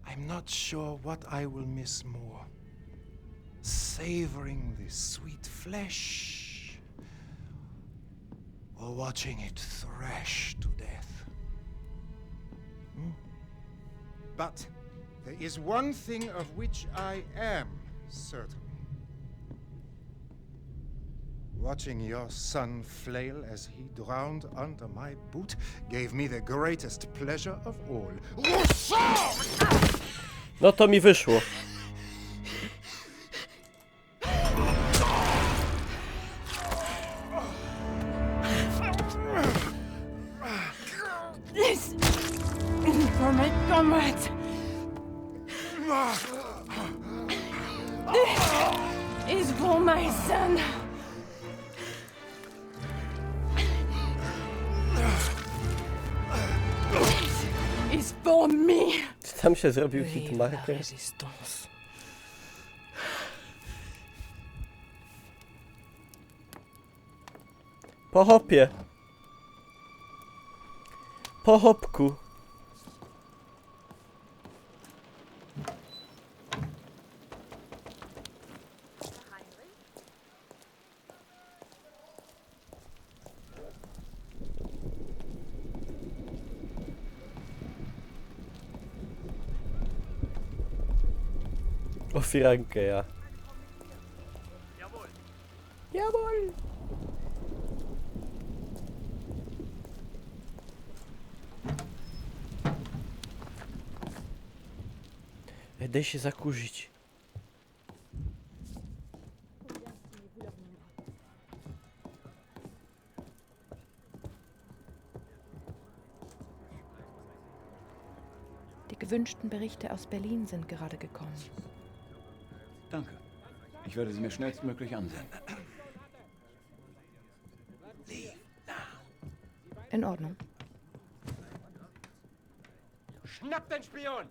I'm not sure what I will miss more. Savoring the sweet flesh or watching it thrash to death. Hmm? But there is one thing of which I am certain. Watching your son flail as he drowned under my boot gave me the greatest pleasure of all. Rousseau! No to mi wyszło. This is for my comrades. This is for my son. This is for me. Czy tam się zrobił hit marker? Résistance. Po hopie. Po hopku. O firankę, ja. Jawohl! Ej, daj się zakurzyć. Die gewünschten Berichte aus Berlin sind gerade gekommen. Danke. Ich werde sie mir schnellstmöglich ansehen. In Ordnung. Schnappt den Spion!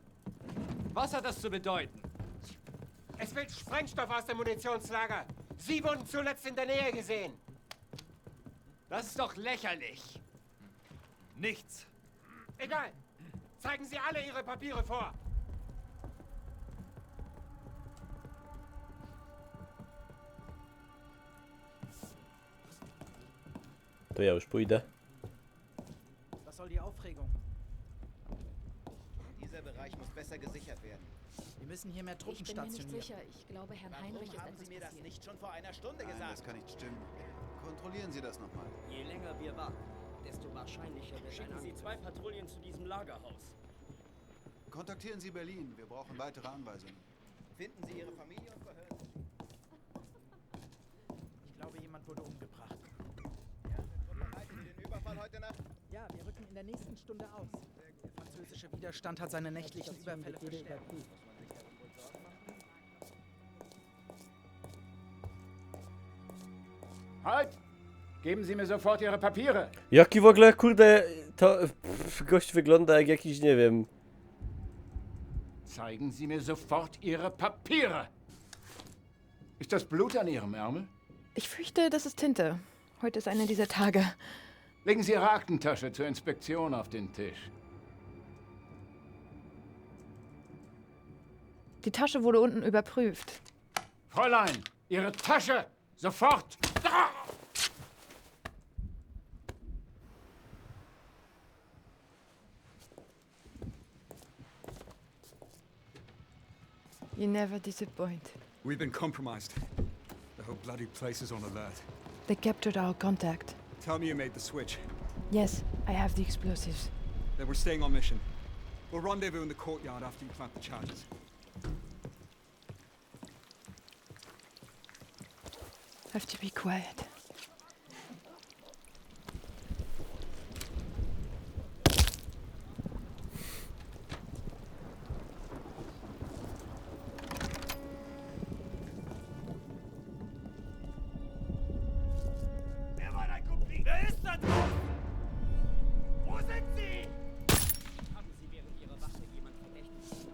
Was hat das zu bedeuten? Es fehlt Sprengstoff aus dem Munitionslager. Sie wurden zuletzt in der Nähe gesehen. Das ist doch lächerlich. Nichts. Egal. Zeigen Sie alle Ihre Papiere vor. To ja już pójdę. Was soll die Aufregung? Dieser Bereich muss besser gesichert werden. Wir müssen hier mehr Truppen Ich bin mir nicht stationieren. Sicher. Ich glaube, Herrn Heinrich ist Haben Sie etwas mir das passiert. Nicht schon vor einer Stunde Nein, gesagt? Das kann nicht stimmen. Kontrollieren Sie das nochmal. Je länger wir warten, desto wahrscheinlicher wird Schicken Sie zwei Patrouillen zu diesem Lagerhaus. Kontaktieren Sie Berlin. Wir brauchen weitere Anweisungen. Finden Sie Ihre Familie und verhören Sie sie. Ich glaube, jemand wurde umgebracht. Bereiten Sie den Überfall heute Nacht? Ja, wir rücken in der nächsten Stunde aus. Der französische Widerstand hat seine nächtlichen Überfälle verstärkt. Halt! Geben Sie mir sofort Ihre Papiere! Jaki w ogóle, kurde, to pff, gość wygląda jak jakiś, nie wiem. Zeigen Sie mir sofort Ihre Papiere! Ist das Blut an Ihrem Ärmel? Ich fürchte, das ist Tinte. Heute ist einer dieser Tage. Legen Sie Ihre Aktentasche zur Inspektion auf den Tisch. Die Tasche wurde unten überprüft. Fräulein, Ihre Tasche! Sofort! Da! You never disappoint. We've been compromised. The whole bloody place is on alert. They captured our contact. Tell me you made the switch. Yes, I have the explosives. Then we're staying on mission. We'll rendezvous in the courtyard after you plant the charges. Have to be quiet. Wer war dein Komplize? Wer ist da drauf? Wo sind sie? Haben Sie während Ihrer Wache jemand Verdächtiges gesehen?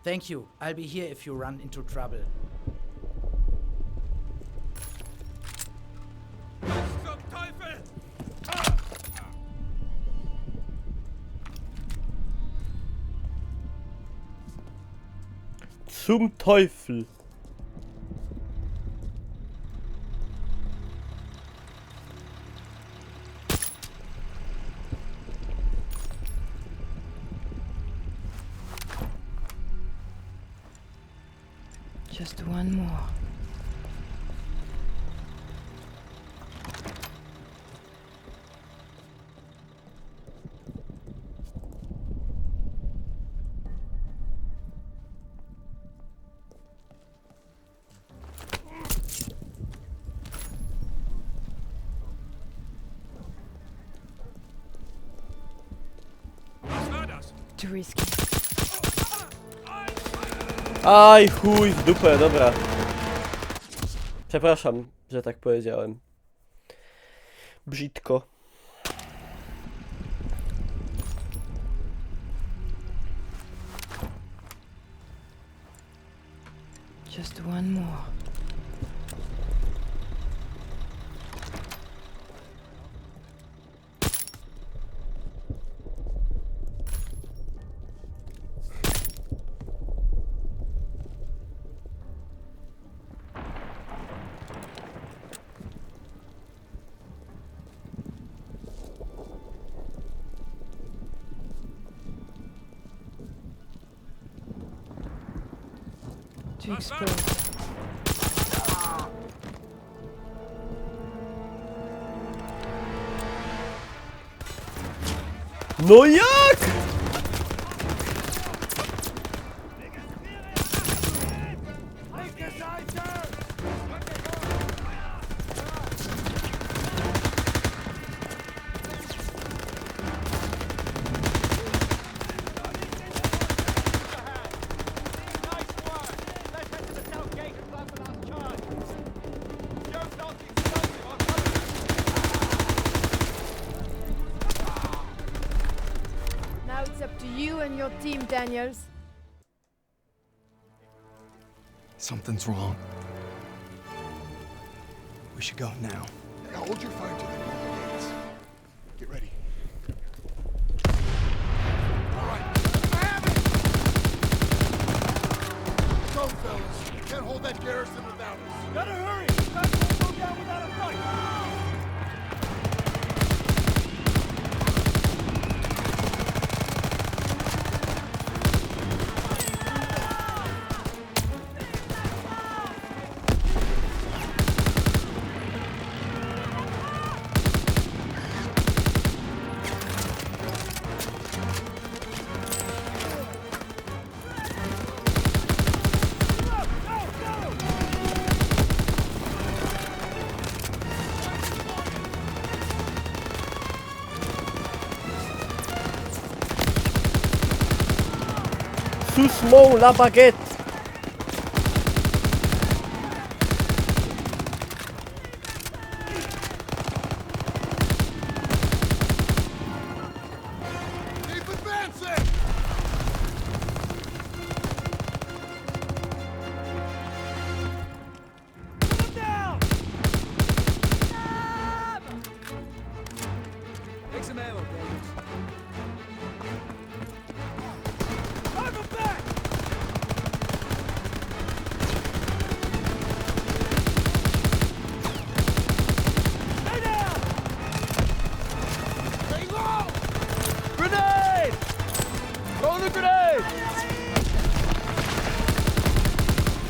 Thank you. I'll be here if you run into trouble. Zum Teufel! Zum Teufel. Just one more. Too risky. Aj, chuj w dupę, dobra. Przepraszam, że tak powiedziałem. Brzydko. Just one more. To explode. No jak? Now it's up to you and your team, Daniels. Something's wrong. We should go now. Hold your fire till the gates. Get ready. All right. Go, fellas. We can't hold that garrison without us. Better hurry. That won't go down without a fight. Suce-moi la baguette. Keep advancing! Put 'em down! Stop! They Some ammo, Daniels. Drive 'em back! Stay down! Stay low! Grenade! Throw the grenade!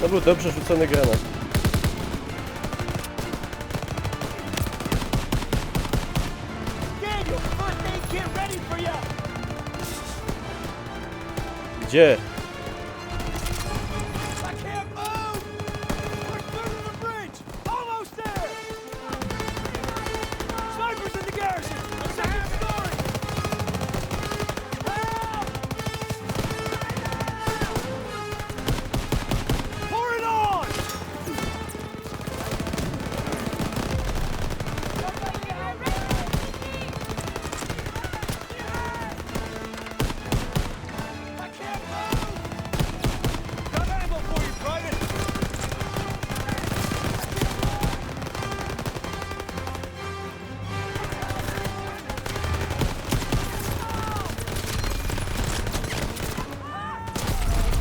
To był dobrze rzucony granat. Daniel, first aid kit ready for you. Gdzie? I can't move! We're through the bridge! Almost there! Snipers in the garrison! Second story! Help! Pour it on! I can't move! Got ammo for you, Private!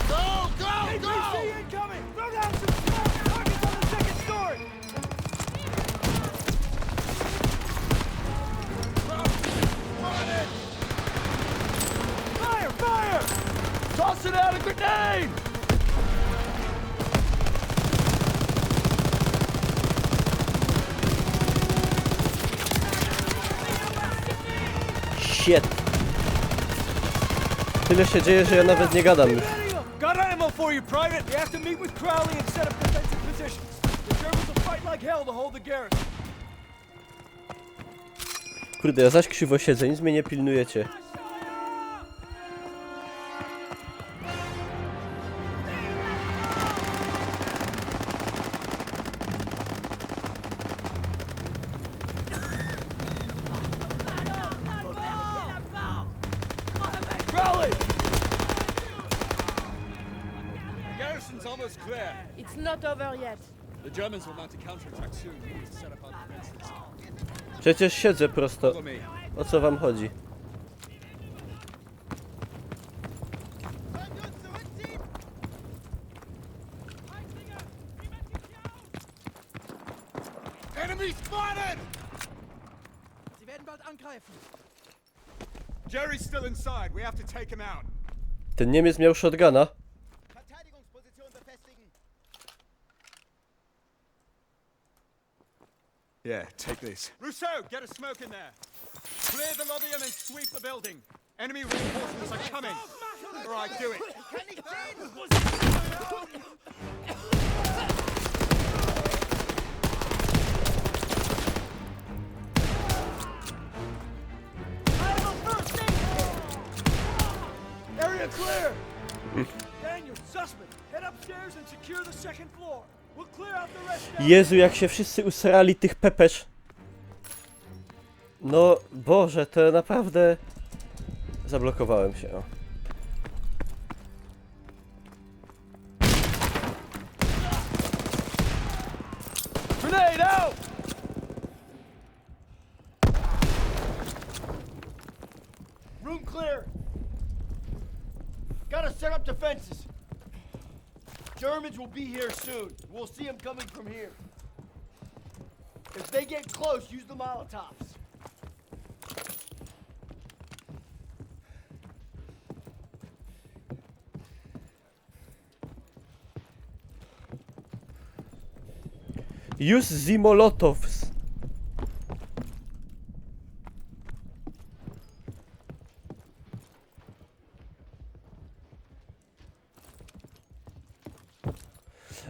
Go, go, go! A P C incoming! Throw down some smoke! Target's on the second story! Fire! Fire! Toss it out, a grenade! Shit. Tyle się dzieje, że ja nawet nie gadam już. Got ammo for you, Private! We have to meet with Crowley and set up defensive positions. The Germans will fight like hell to hold the garrison. Kurde, ja zaś krzywo siedzę, nic mnie nie pilnujecie. Crowley! The garrison's almost clear. It's not over yet. The Germans will mount a counterattack soon. We need to set up our defenses. Przecież siedzę prosto. Follow me. O co wam chodzi? Enemy spotted! Sie werden bald angreifen. Jerry's still inside. We have to take him out. Ten Niemiec miał shotguna. Verteidigungsposition befestigen. Yeah, take this. Rousseau, get a smoke in there. Clear the lobby and then sweep the building. Enemy reinforcements are coming. All right, do it. Area clear! Daniel, Zussman, head upstairs and secure the second floor. We'll clear out the rest down. Jezu, jak się wszyscy usrali tych pepesz. No, Boże, to naprawdę... Zablokowałem się, o. Grenade out! Room clear. Gotta set up defenses. Germans will be here soon. We'll see 'em coming from here. If they get close, use the Molotovs. Use the Molotovs.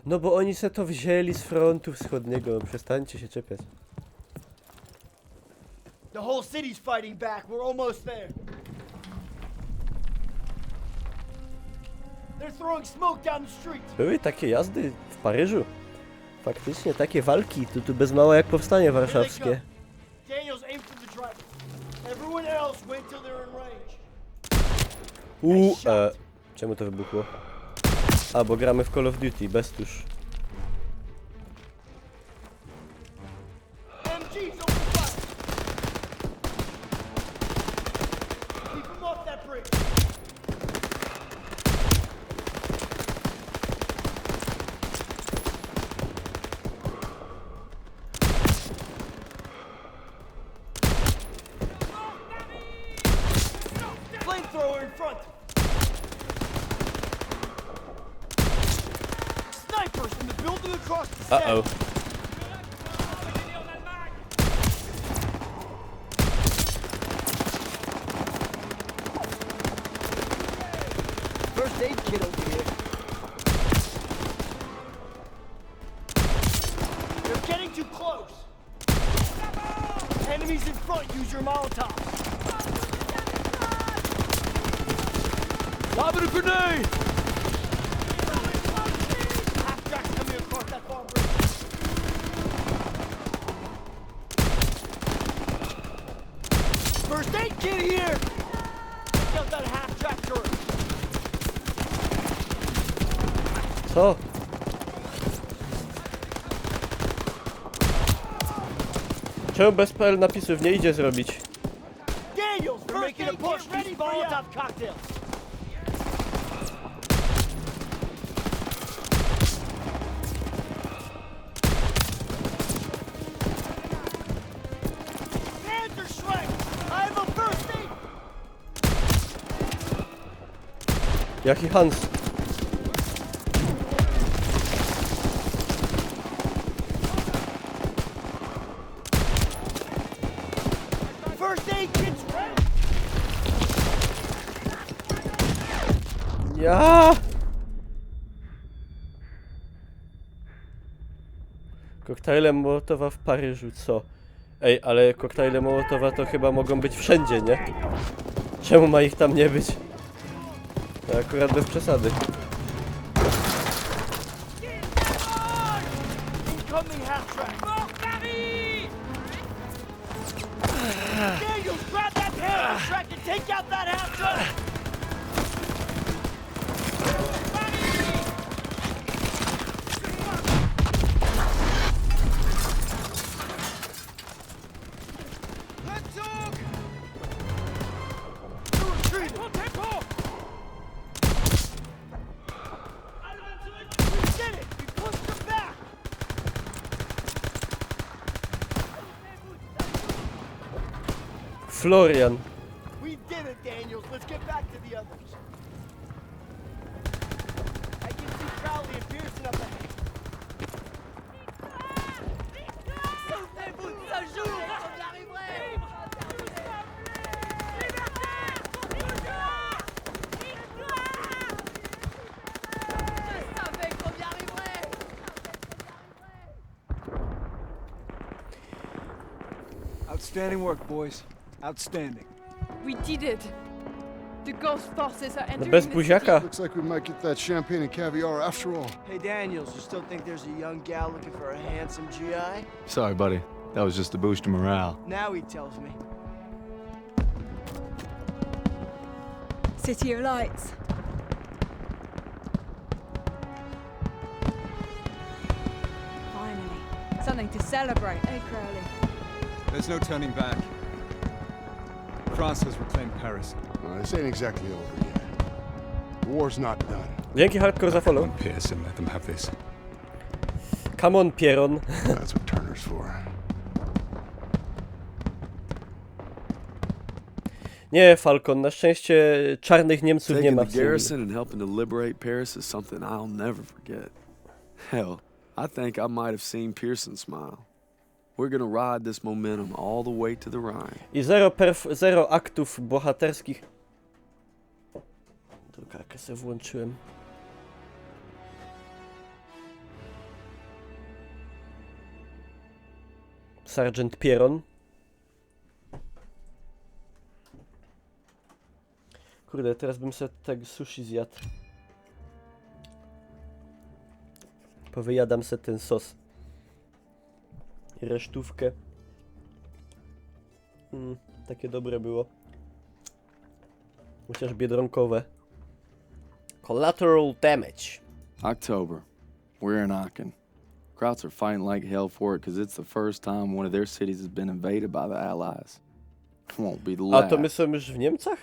No bo oni se to wzięli z frontu wschodniego, przestańcie się czepiać. The whole city's fighting back. We're almost there. They're throwing smoke down the street. Były takie jazdy w Paryżu? Faktycznie takie walki, to tu bez mała jak powstanie warszawskie. Daniels, aim for the driver. Everyone else, wait till they're in range. U, e, czemu to wybuchło? A, bo gramy w Call of Duty, bez tusz. M Gs, open fire. Front. Snipers in the building across the center. Uh-oh. First aid kit over here. They're getting too close. Enemies in front, use your Molotov. Lobbing a grenade! Half-track's coming across that far bridge. First aid kit here! Take out that half-track turret. Co? Czemu bez P L napisów nie idzie zrobić? Daniels, they're making a push. These Molotov cocktails. Panzerschreck! I have a first aid! Jaki Hans? First aid kit's ready! Ja! Koktajle Mołotowa w Paryżu, co? Ej, ale koktajle Mołotowa to chyba mogą być wszędzie, nie? Czemu ma ich tam nie być? To akurat bez przesady. Incoming half-track! Daniels, grab that panzerschreck and take out that half-track! Let's talk! You're retreating! Tempo, tempo! We did it! We pushed them back! Florian. We did it, Daniels! Let's get back to the others. I can see Crowley and Pearson up ahead. Sortez-vous de ce jour, on y arriverait. Liberté pour toujours. Victoire. Je savais qu'on y arriverait. Outstanding work, boys. Outstanding. We did it. The ghost forces are entering bez the buziaka. City. Looks like we might get that champagne and caviar after all. Hey, Daniels, you still think there's a young gal looking for a handsome G I? Sorry, buddy. That was just a boost to morale. Now he tells me. City of Lights. Finally. Something to celebrate, eh, Crowley? There's no turning back. France has reclaimed Paris. Well, this ain't exactly over yet. The war's not done. Dzięki, Hardcore, za follow. Pearson let them have this. Come on, Pieron. That's what Turner's for. Nie, Falcon, na szczęście czarnych Niemców nie ma Taking w the serii. Garrison and helping to liberate Paris is something I'll never forget. Hell, I think I might have seen Pearson smile. We're gonna ride this momentum all the way to the Rhine. I zero, perf- zero aktów bohaterskich. Drukarkę sobie włączyłem. Sergeant Pieron. Kurde, teraz bym sobie tego sushi zjadł. Powyjadam sobie ten sos. I resztówkę. Mm, takie dobre było. Chociaż biedronkowe. Collateral damage. October. We're in Aachen. Krauts are fighting like hell for it because it's the first time one of their cities has been invaded by the Allies. Won't be the A last. To my są już w Niemcach?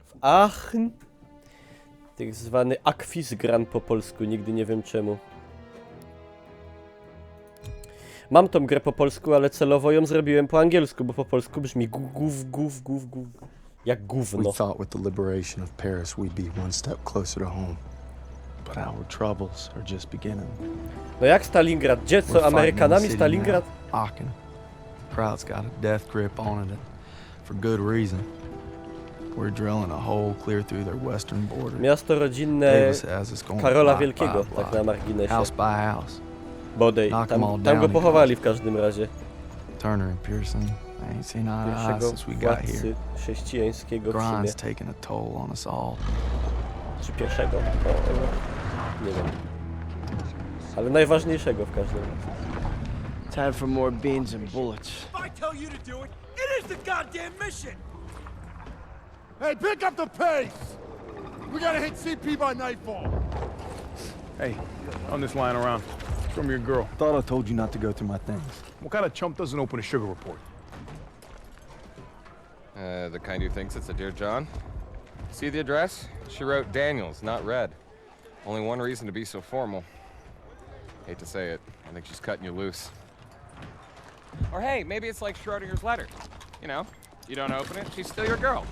W Aachen? Tak zwany Akwizgran po polsku, nigdy nie wiem czemu. Mam tą grę po polsku, ale celowo ją zrobiłem po angielsku, bo po polsku brzmi gu- guf, guf, guf, guf. Jak We gówno. thought with the liberation of Paris, we'd be one step closer to home. But our troubles are just beginning. No jak Stalingrad? Gdzie co? We're fighting in the Amerykanami city Stalingrad? Now. Aachen. Crowd's got a death grip on it, and for good reason. We're drilling a hole clear through their western border. Miasto rodzinne Davis has us going Karola block Wielkiego, by tak block, na marginesie. House by house. Bodej, Knock 'em tam, all tam down go and pochowali w close. Każdym razie. Turner and Pearson, they ain't seen eye to eye Pierwszego since we got here. władcy chrześcijańskiego w Rzymie. Grind's taking a toll on us all. Czy pierwszego? O, o, nie wiem. Ale najważniejszego w każdym razie. Time for more beans and bullets. If I tell you to do it, it is the goddamn mission! Hey, pick up the pace! We gotta hit C P by nightfall. Hey, turn this line around. From your girl. Thought I told you not to go through my things. What kind of chump doesn't open a sugar report? Uh, the kind who thinks it's a Dear John. See the address? She wrote Daniels, not Red. Only one reason to be so formal. Hate to say it, I think she's cutting you loose. Or hey, maybe it's like Schrodinger's letter. You know, you don't open it, she's still your girl.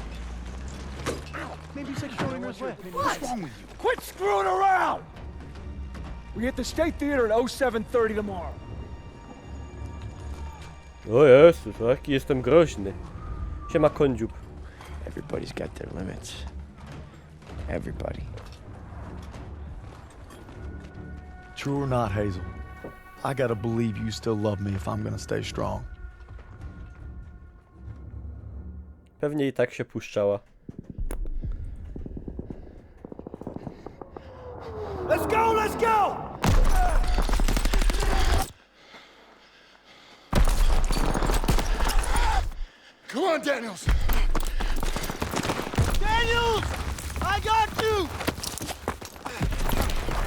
Maybe it's like Schrodinger's letter. What's wrong with you? Quit screwing around! We hit the State Theater at oh seven thirty tomorrow. O Jezus, jaki jestem groźny. Siema, kōndziub. Everybody's got their limits. Everybody. True or not, Hazel, I gotta believe you still love me if I'm gonna stay strong. Pewnie i tak się puszczała. Let's go, let's go! Come on, Daniels! Daniels! I got you!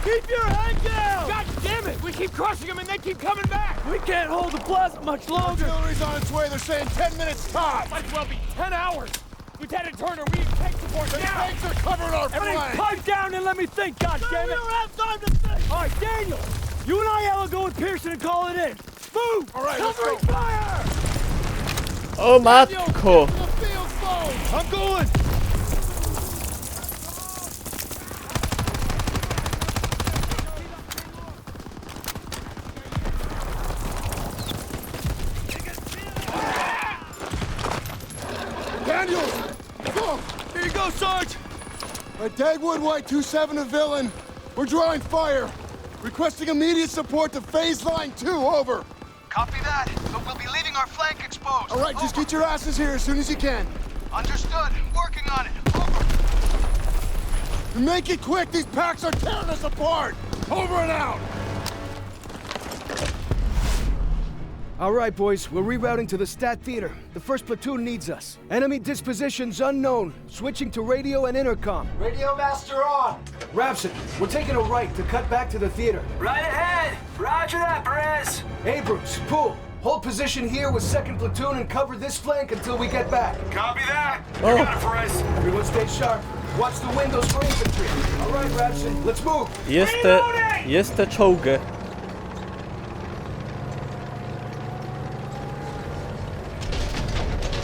Keep your head down! God damn it! We keep crushing them and they keep coming back! We can't hold the plaza much longer! Artillery's on its way. They're saying ten minutes tops. Might as well be ten hours! Lieutenant Turner, we need tech support The now! tanks are covering our Everybody flank. Pipe down and let me think, God damn it! We don't have time to think! All right, Daniel, you and I will go with Pearson and call it in. Move! All right, let's Covering go. Fire! O matko! The field's low. I'm going! Daniels! Go! Here you go, Sarge! A Dagwood White two seven to Villain. We're drawing fire. Requesting immediate support to phase line two, over. Copy that, but we'll be leaving our flank exposed. All right, just get your asses here as soon as you can. Understood. Working on it. Over. Make it quick, these Paks are tearing us apart. Over and out. All right, boys, we're rerouting to the Stat Theater. The first platoon needs us. Enemy dispositions unknown. Switching to radio and intercom. Radio master on! Rabson, we're taking a right to cut back to the theater. Right ahead! Roger that, Perez! Abrams, Poole, hold position here with second platoon and cover this flank until we get back. Copy that! Oh. You got it, Perez! Everyone stay sharp. Watch the windows for infantry. All right, Rabson, let's move! Jest te, jest te czołgę.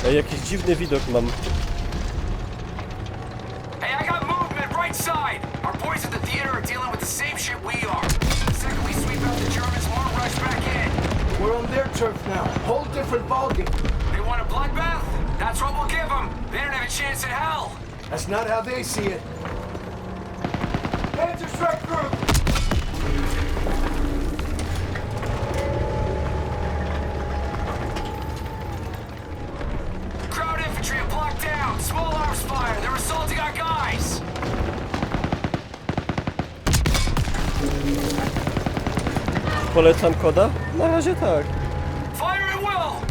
Ej, jakiś dziwny widok mam. Hey, I got movement right side! Our boys at the theater are dealing with the same shit we are. The second we sweep out the Germans, we'll rush back in. We're on their turf now. Whole different ballgame. They want a bloodbath? That's what we'll give them. They don't have a chance in hell. That's not how they see it. Panzer strike group! Crowd infantry have blocked down. Small arms fire. They're assaulting our guys. Polecam koda? Na razie tak. Fire at will.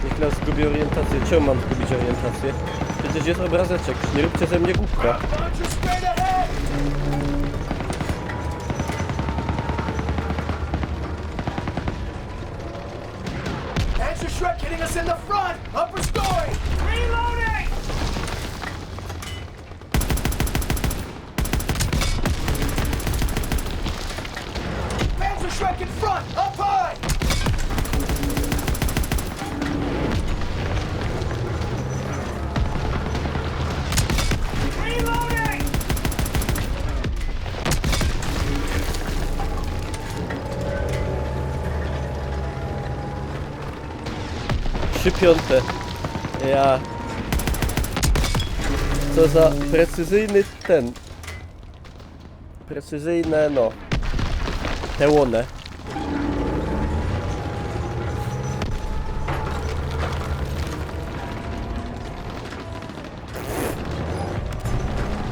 Niech nas zgubi orientację. Czemu mam zgubić orientację? Przecież jest obrazeczek. Nie róbcie ze mnie głupka. Launcher straight ahead. Panzer Schreck hitting us in the front! Upper story! Reloading. Panzer Schreck in front! Up high! Trzy piąte. Ja. Co za precyzyjny ten. Precyzyjne, no. Te łone.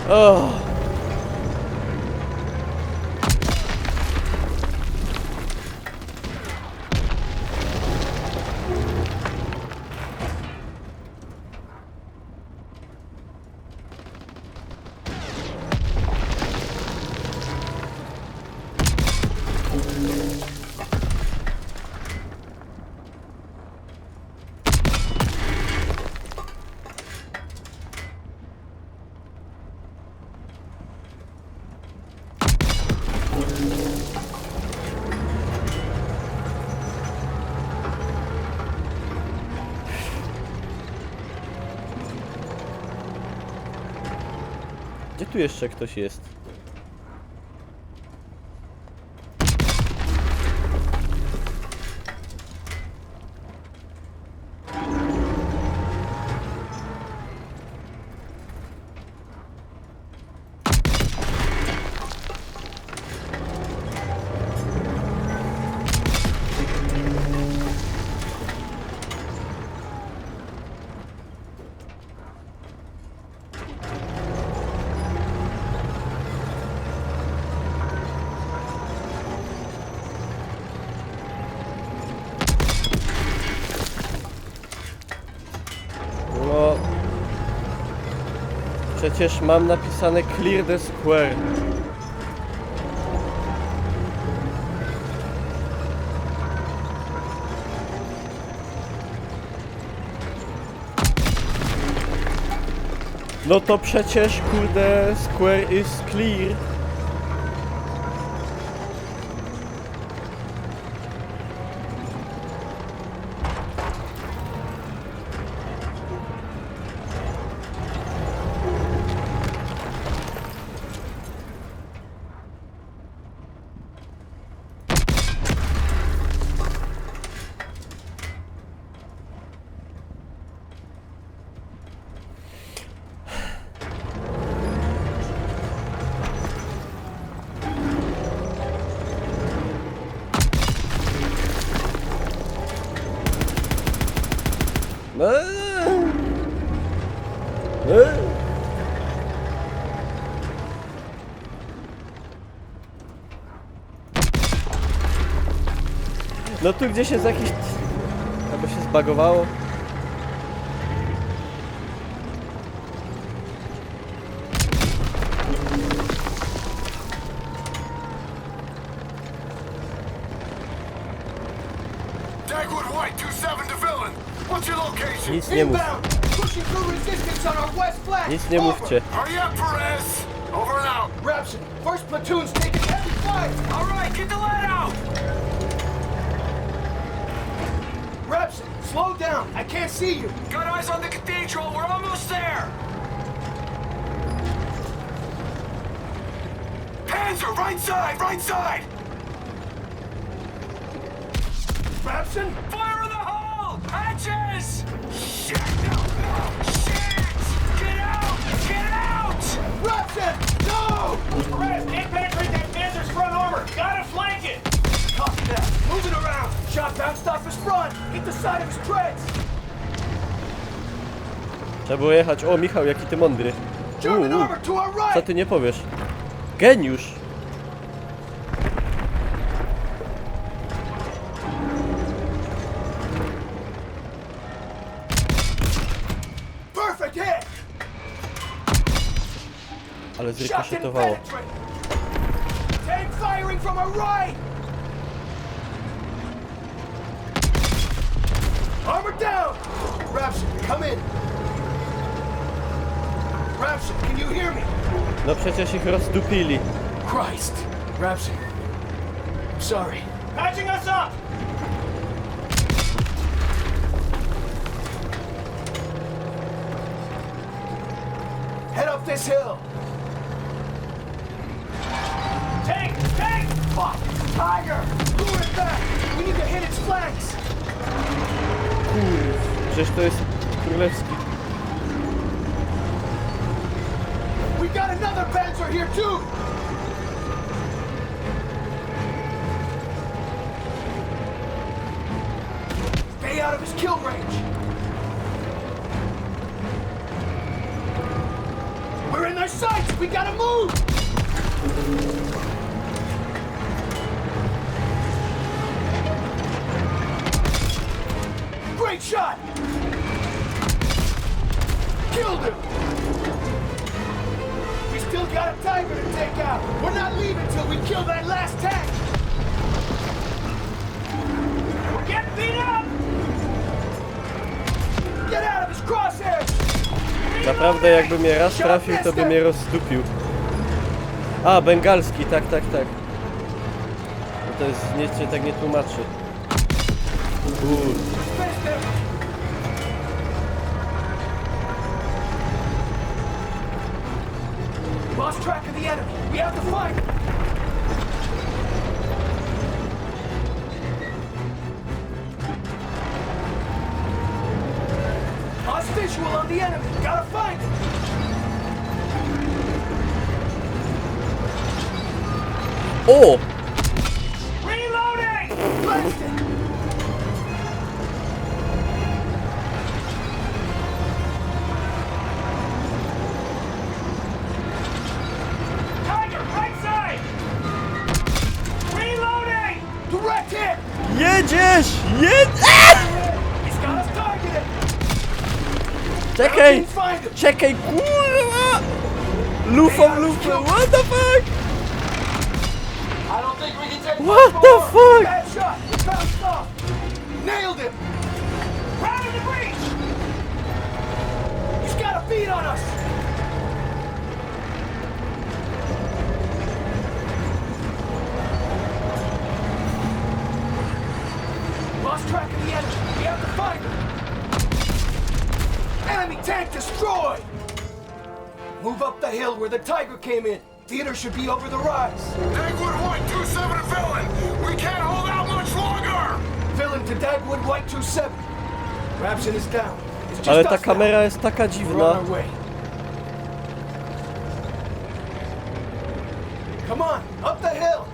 O! Gdzie tu jeszcze ktoś jest? No. Przecież mam napisane clear the square. No to przecież, kurde, square is clear. No tu gdzieś jest jakiś... Albo się zbagowało. Dagwood White, two seven to Villain. What's your location? Nic nie mów. Inbound! Pushing through resistance on our west flank. Nic nie mówcie. Hurry up, Perez! Over and out. Rapson, first platoon's taking heavy fire. All right, get the lead out. Rapson, slow down. I can't see you. Got eyes on the cathedral. We're almost there. Panzer, right side, right side. Rapson? Fire in the hole! Hatches! Shit! No, no! Shit! Get out! Get out! Rapson! No! Perez, can't penetrate that Panzer's front armor. Gotta flank it! Copy that. Moving around. Shot bounced off his front. Hit the side of his treads. Trzeba było jechać. O, Michał, jaki ty mądry. German Uuu, armor to our right! Co ty nie powiesz? Geniusz! Perfect hit! Ale zrykoszytowało. Shot didn't penetrate. Take firing from our right! Armor down! Rapson, come in. Rapson, can you hear me? No przecież ich rozdupili. Christ! Rapson, I'm sorry. Patching us up! Head up this hill! Tank! Tank! Fuck! Tiger! Lure it back! We need to hit its flanks! Kurw. Przecież to jest królewski. We got another Panzer here too! Stay out of his kill range! We're in their sights! We gotta move! Great shot! Killed him! We still got a Tiger to take out! We're not leaving till we kill that last tank! We're getting beat up! Get out of his crosshairs! Naprawdę, jakby mnie raz trafił, to by mnie rozdupił. A, bengalski, tak, tak, tak. No to jest, nie, się tak nie tłumaczy. Kur... Lost track of the enemy. We have to find him. Lost visual on the enemy. Gotta find him. O! Reloading! Blast it! Tiger, right side! Reloading! Direct hit! Jedziesz! Jed... He's got us targeted! Czekaj! Can't find him! Czekaj, kurwa! Lufą, lufą, what the fuck? I don't think we can take What the fuck? Bad shot! Bounced off! Nailed him! Right in the breach! He's got a beat on us! Lost track of the enemy. We have to find him. Enemy tank destroyed. Move up the hill where the Tiger came in. Theater should be over the rise. Dagwood White two seven to Villain. We can't hold out much longer. Villain to Dagwood White two seven. Rabson is down. It's just Ale ta us now. Kamera jest taka We're on dziwna. Our way. Come on, up the hill.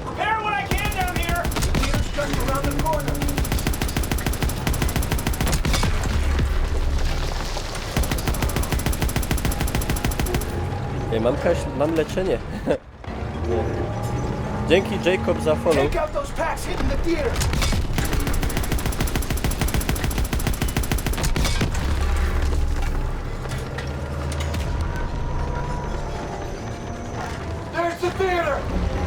Repair what I can down here. The theater's just around the corner. Ej, mam, kaś... mam leczenie. Nie. Dzięki, Jacob, za follow. Take out those Paks hitting the theater. There's the theater.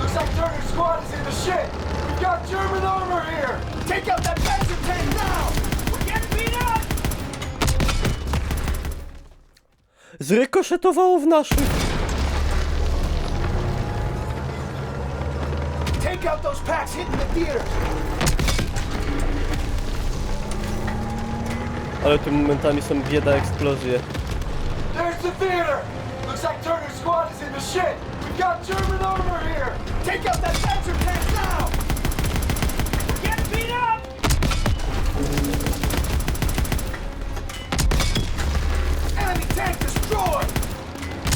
Looks like Turner's squad is in the shed. We've got German armor here. Take out that Panzer tank now. We're getting beat up. Zrykoszetowało w naszych. Take out those Paks hitting the theater. Ale tu momentami są bieda eksplozje. There's the theater. Looks like Turner's squad is in the shed. We've got German armor here. Take out that Panzer tank now. We're getting beat up. Enemy tank destroyed.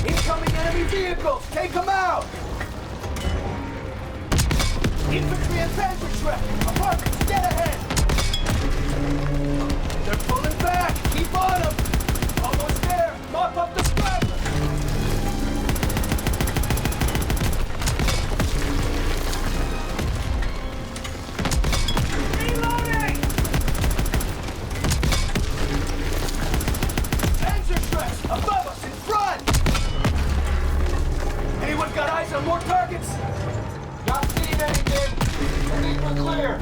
Incoming enemy vehicles. Take them out. Infantry and Panzerschreck. Apartments dead ahead. They're pulling back. Keep on them. Almost there. Mop up the scrapper. Reloading! Panzerschrecks above us in front! Anyone got eyes on more targets? Not seeing anything. I think we're clear.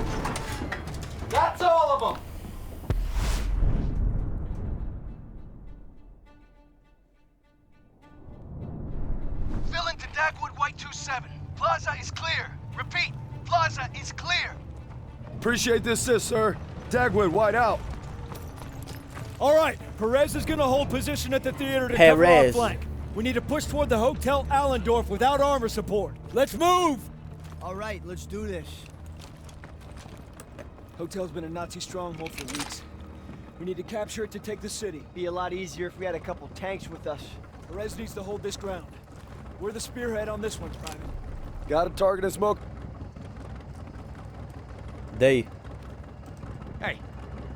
That's all of them. Villain to Dagwood White two seven. Plaza is clear. Repeat, Plaza is clear. Appreciate the assist, sir. Dagwood, White out. All right, Perez is gonna hold position at the theater to cover our Perez. Flank. We need to push toward the Hotel Allendorf without armor support. Let's move! All right, let's do this. Hotel's been a Nazi stronghold for weeks. We need to capture it to take the city. Be a lot easier if we had a couple tanks with us. Perez needs to hold this ground. We're the spearhead on this one, Private. Got a target and smoke. Dej. Hey,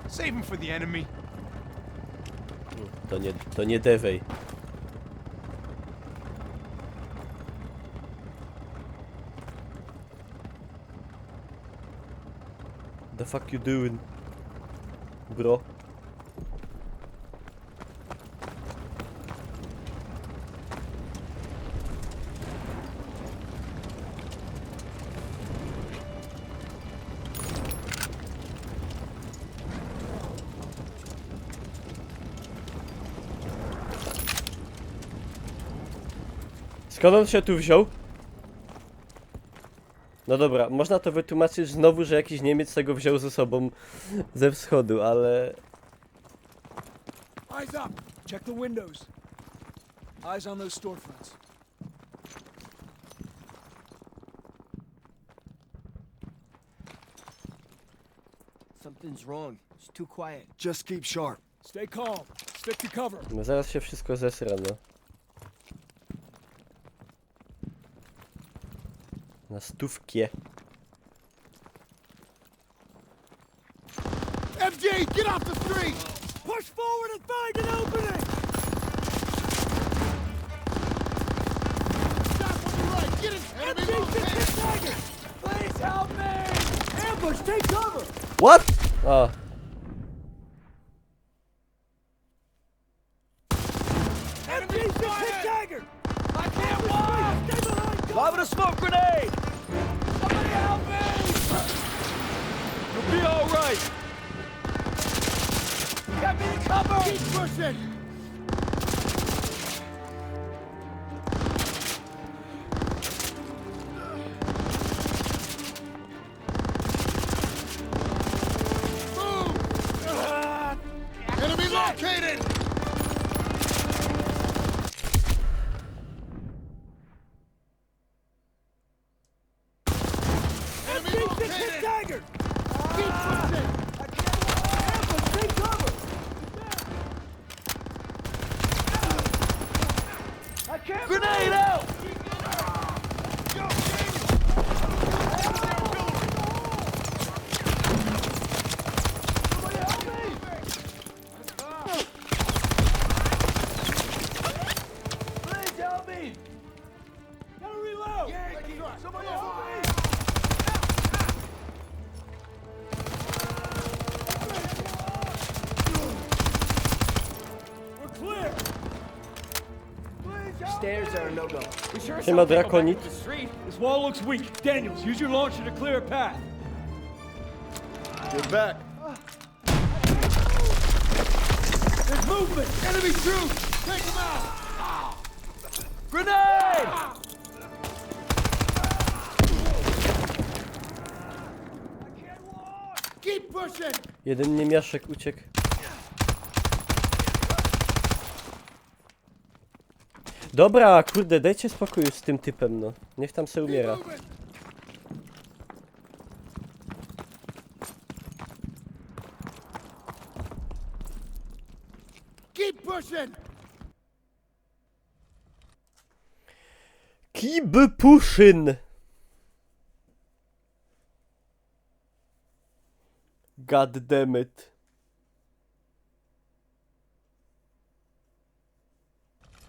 save him for the enemy. To nie, to nie dewaj. The fuck you doing, bro? Skąd on się tu wziął? No dobra, można to wytłumaczyć znowu, że jakiś Niemiec tego wziął ze sobą ze wschodu, ale Eyes up! Check the windows. Eyes on those storefronts. Something's wrong. It's too quiet. Just keep sharp. Stay calm. Stick to cover. No zaraz się wszystko zesra, no. Na stówkie. M G, get off the street! Push forward and find an opening! Stop on the right! Get it! Enemy located! Please help me! Ambush! Take cover! What? A, M G six hit Tiger! I can't walk! Stay behind cover! Live in a smoke grenade! Somebody help me! You'll be all right! Get me to cover! Keep pushing! Move! Enemy located! Enemy located! Staggered! Keep pushing! Ambush! Take cover! I can't Grenade out! Somebody help me! Please help me! Gotta reload! Somebody help me! We're clear! Stairs are a no-go. We sure Siema, Drakonit. The street. This wall looks weak. Daniels, use your launcher to clear a path. Get back. There's movement! Enemy troops! Take them out! Grenade! Keep pushing! Jeden niemiaszek uciekł. Dobra, kurde, dejcie spokój już z tym typem, no. Niech tam se umiera. Keep pushing! Keep pushing! God damn it.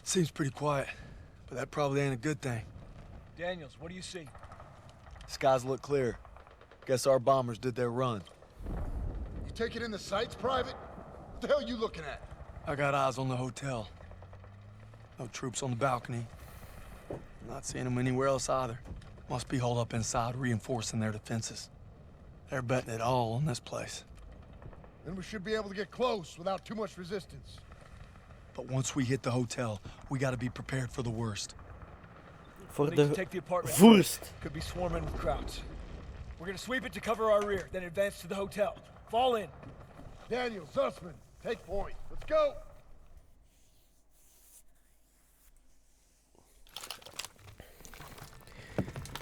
Seems pretty quiet, but that probably ain't a good thing. Daniels, what do you see? Skies look clear. Guess our bombers did their run. You taking in the sights, Private? What the hell you looking at? I got eyes on the hotel. No troops on the balcony. Not seeing them anywhere else either. Must be holed up inside, reinforcing their defenses. They're betting it all on this place. Then we should be able to get close without too much resistance. But once we hit the hotel, we gotta be prepared for the worst. For Need to the take the apartment. worst. Could be swarming with Krauts. We're gonna sweep it to cover our rear, then advance to the hotel. Fall in. Daniel, Zussman, take point. Let's go.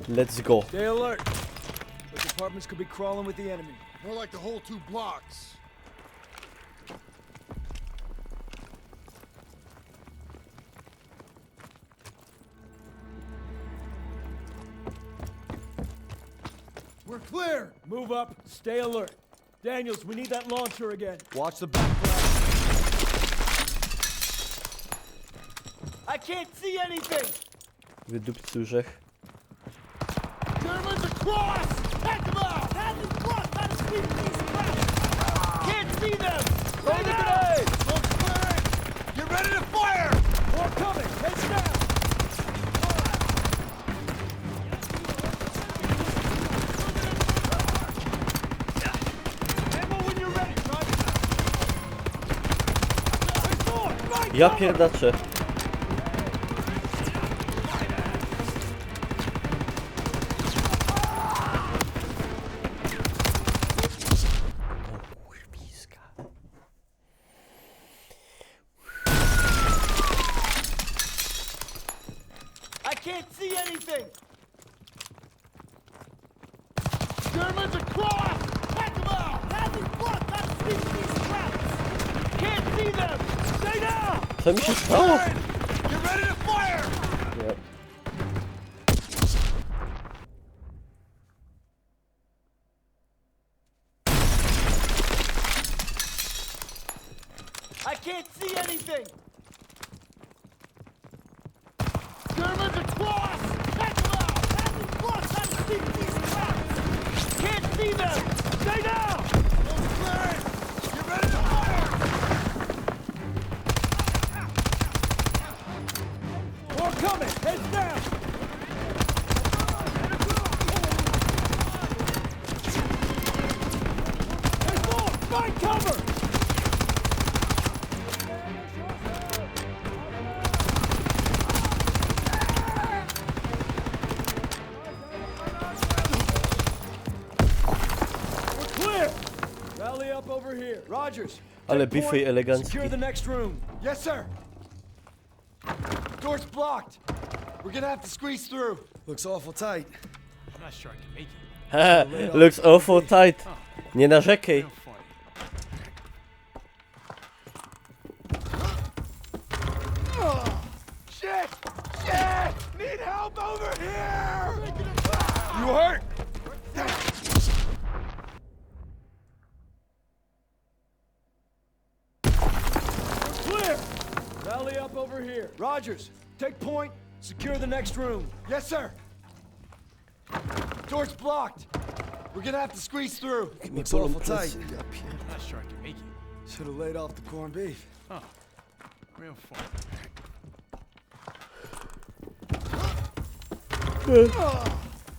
Let's go. Stay alert. Those apartments could be crawling with the enemy. More like the whole two blocks. We're clear! Move up, stay alert. Daniels, we need that launcher again. Watch the back flash. I can't see anything! Wydupcy łżech. Germans across! Take them out! Have them cross! How to speak these crap! Can't see them! Throw the grenade! Get ready to fire! More coming! Heads down! Ammo when you're ready, Private! There's more! Fight Ja cover! pierdaczę. O kurwiska. I can't see anything! Germans across! Take them out! Have them blocked! Gotta speak these crap! Can't see them! Stay down! Co mi się stało? Get ready to fire! Nie. I can't see anything! Germans across! Take them out! Have them blocked! Gotta speak these crap! Can't see them! Stay down! Get ready to fire! More coming! Heads down! There's more! Find cover! We're clear! Rally up over here. Rogers, Ale take point. Biffy elegancki. Secure the next room. Yes, sir. Door's blocked. We're gonna have to squeeze through. Looks awful tight. I'm not sure I can make it. Looks awful tight. Nie narzekej. Real funny. Shit! Shit! Need help over here! You hurt? Clear! Rally up over here. Rogers, take point. Secure the next room. Yes, sir. Door's blocked. We're gonna have to squeeze through. Looks awful tight. I'm not sure I can make it. Should have laid off the corned beef. Huh. Real fun.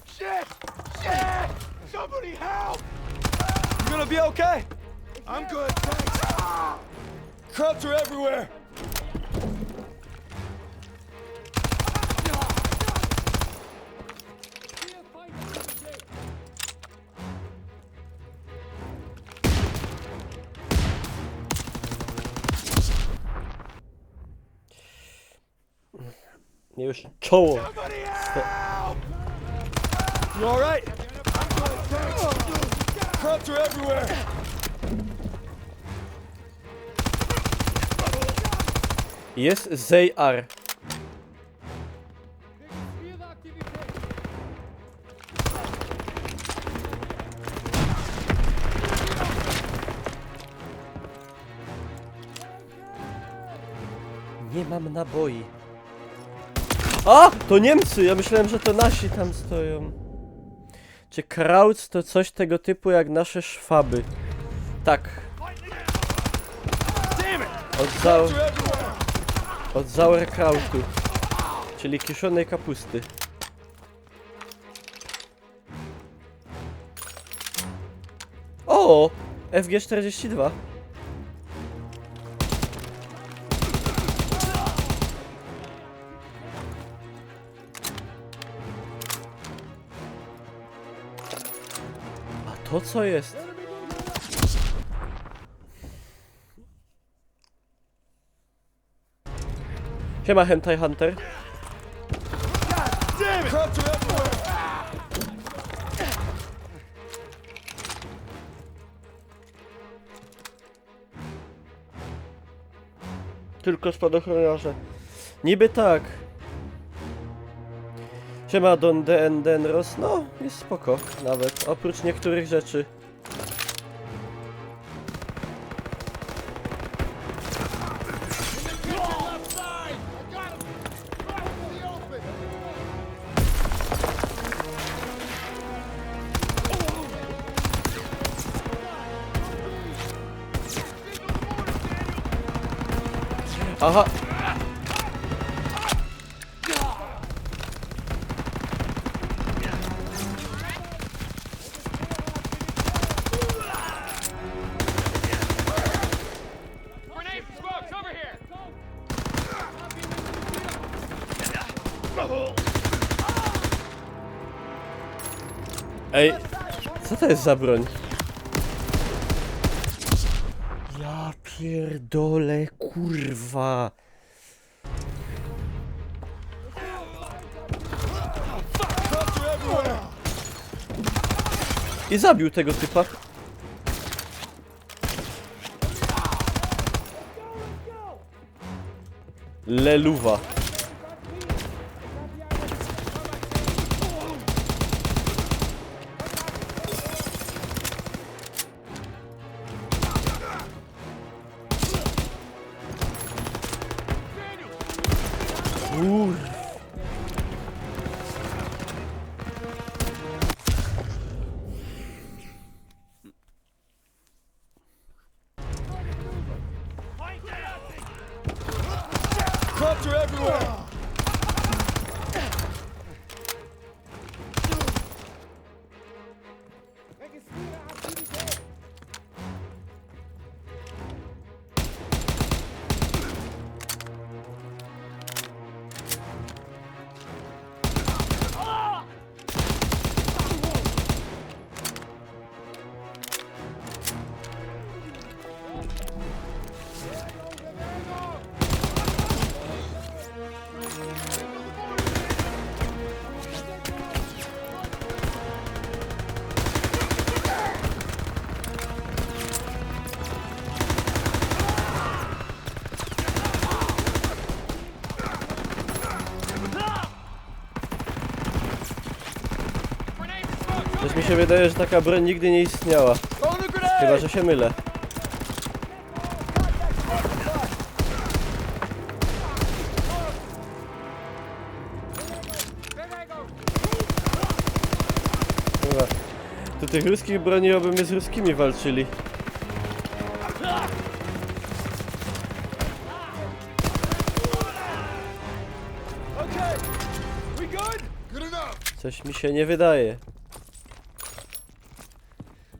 Shit! Shit! Somebody help! You gonna be okay? I'm good, thanks. Krauts are everywhere. Już czoło. Somebody help! You all right? I'm good, thanks. Krauts are everywhere. Yes, they are. Nie mam naboi. A! To Niemcy! Ja myślałem, że to nasi tam stoją. Czy Krauts to coś tego typu jak nasze szwaby? Tak. Od, zau od sauerkrautu. Czyli kiszonej kapusty. O! F G czterdzieści dwa. A to co jest? Siema, Hentai Hunter. Damn it! Krauts are everywhere! Tylko spadochroniarze. Niby tak. Siema, Don D N D N Ross. No, jest spoko nawet, oprócz niektórych rzeczy. Aha. Ej, co to jest za broń? Ja pierdolę, kurwa. I zabił tego typa. Leluwa. Kurwa. Cops are everywhere! Coś mi się wydaje, że taka broń nigdy nie istniała. Chyba że się mylę. Kurwa. Do tych ruskich broni, oby my z ruskimi walczyli. Okay, we good? Good enough. Coś mi się nie wydaje.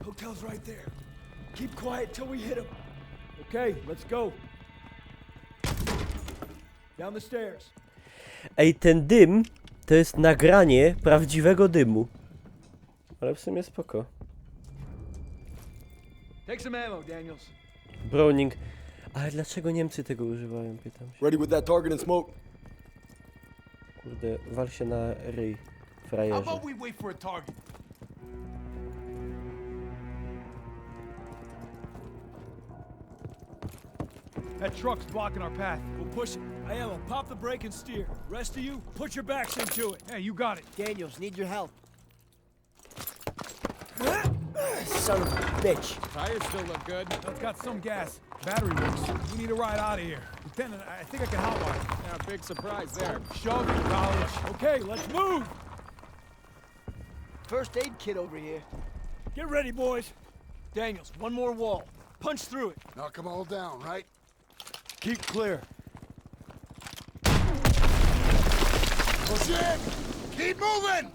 Hotel's right there. Keep quiet till we hit 'em. Okay, let's go. Down the stairs. Ej, ten dym to jest nagranie prawdziwego dymu. Ale w sumie spoko. Take some ammo, Daniels. Browning. Ale dlaczego Niemcy tego używają, pytam się. Ready with that target and smoke. Kurde, wal się na ryj, frajerze. How about we wait for a target? That truck's blocking our path. We'll push it. Aiello, pop the brake and steer. Rest of you, put your backs into it. Hey, you got it. Daniels, need your help. Son of a bitch. Tires still look good. It's got some gas. Battery works. We need a ride out of here. Lieutenant, I think I can help out. Yeah, big surprise there. Shove it, college. Okay, let's move. First aid kit over here. Get ready, boys. Daniels, one more wall. Punch through it. Knock 'em all down, right? Keep clear. Push in! Keep moving!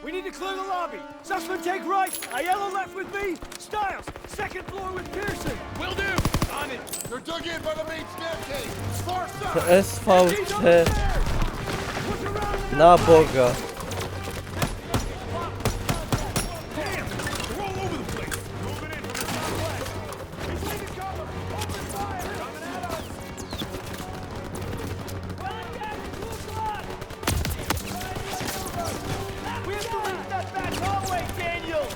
We need to clear the lobby. Zussman, take right. Aiello left with me. Stiles, second floor with Pierson. Will do. On it. They're dug in by the main staircase. Far side. S V T. Push around the Na outside. Boga. Damn, they're all over the place. Moving in from the southwest. He's taking cover. Open fire. Coming at us. We have to reach that back hallway, Daniel!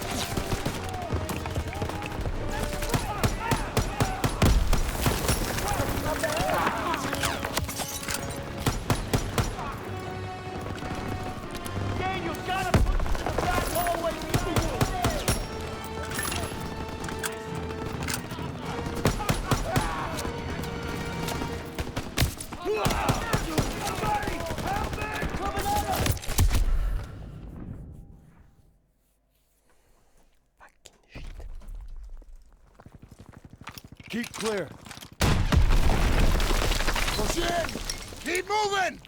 Keep clear. Push in! Keep moving!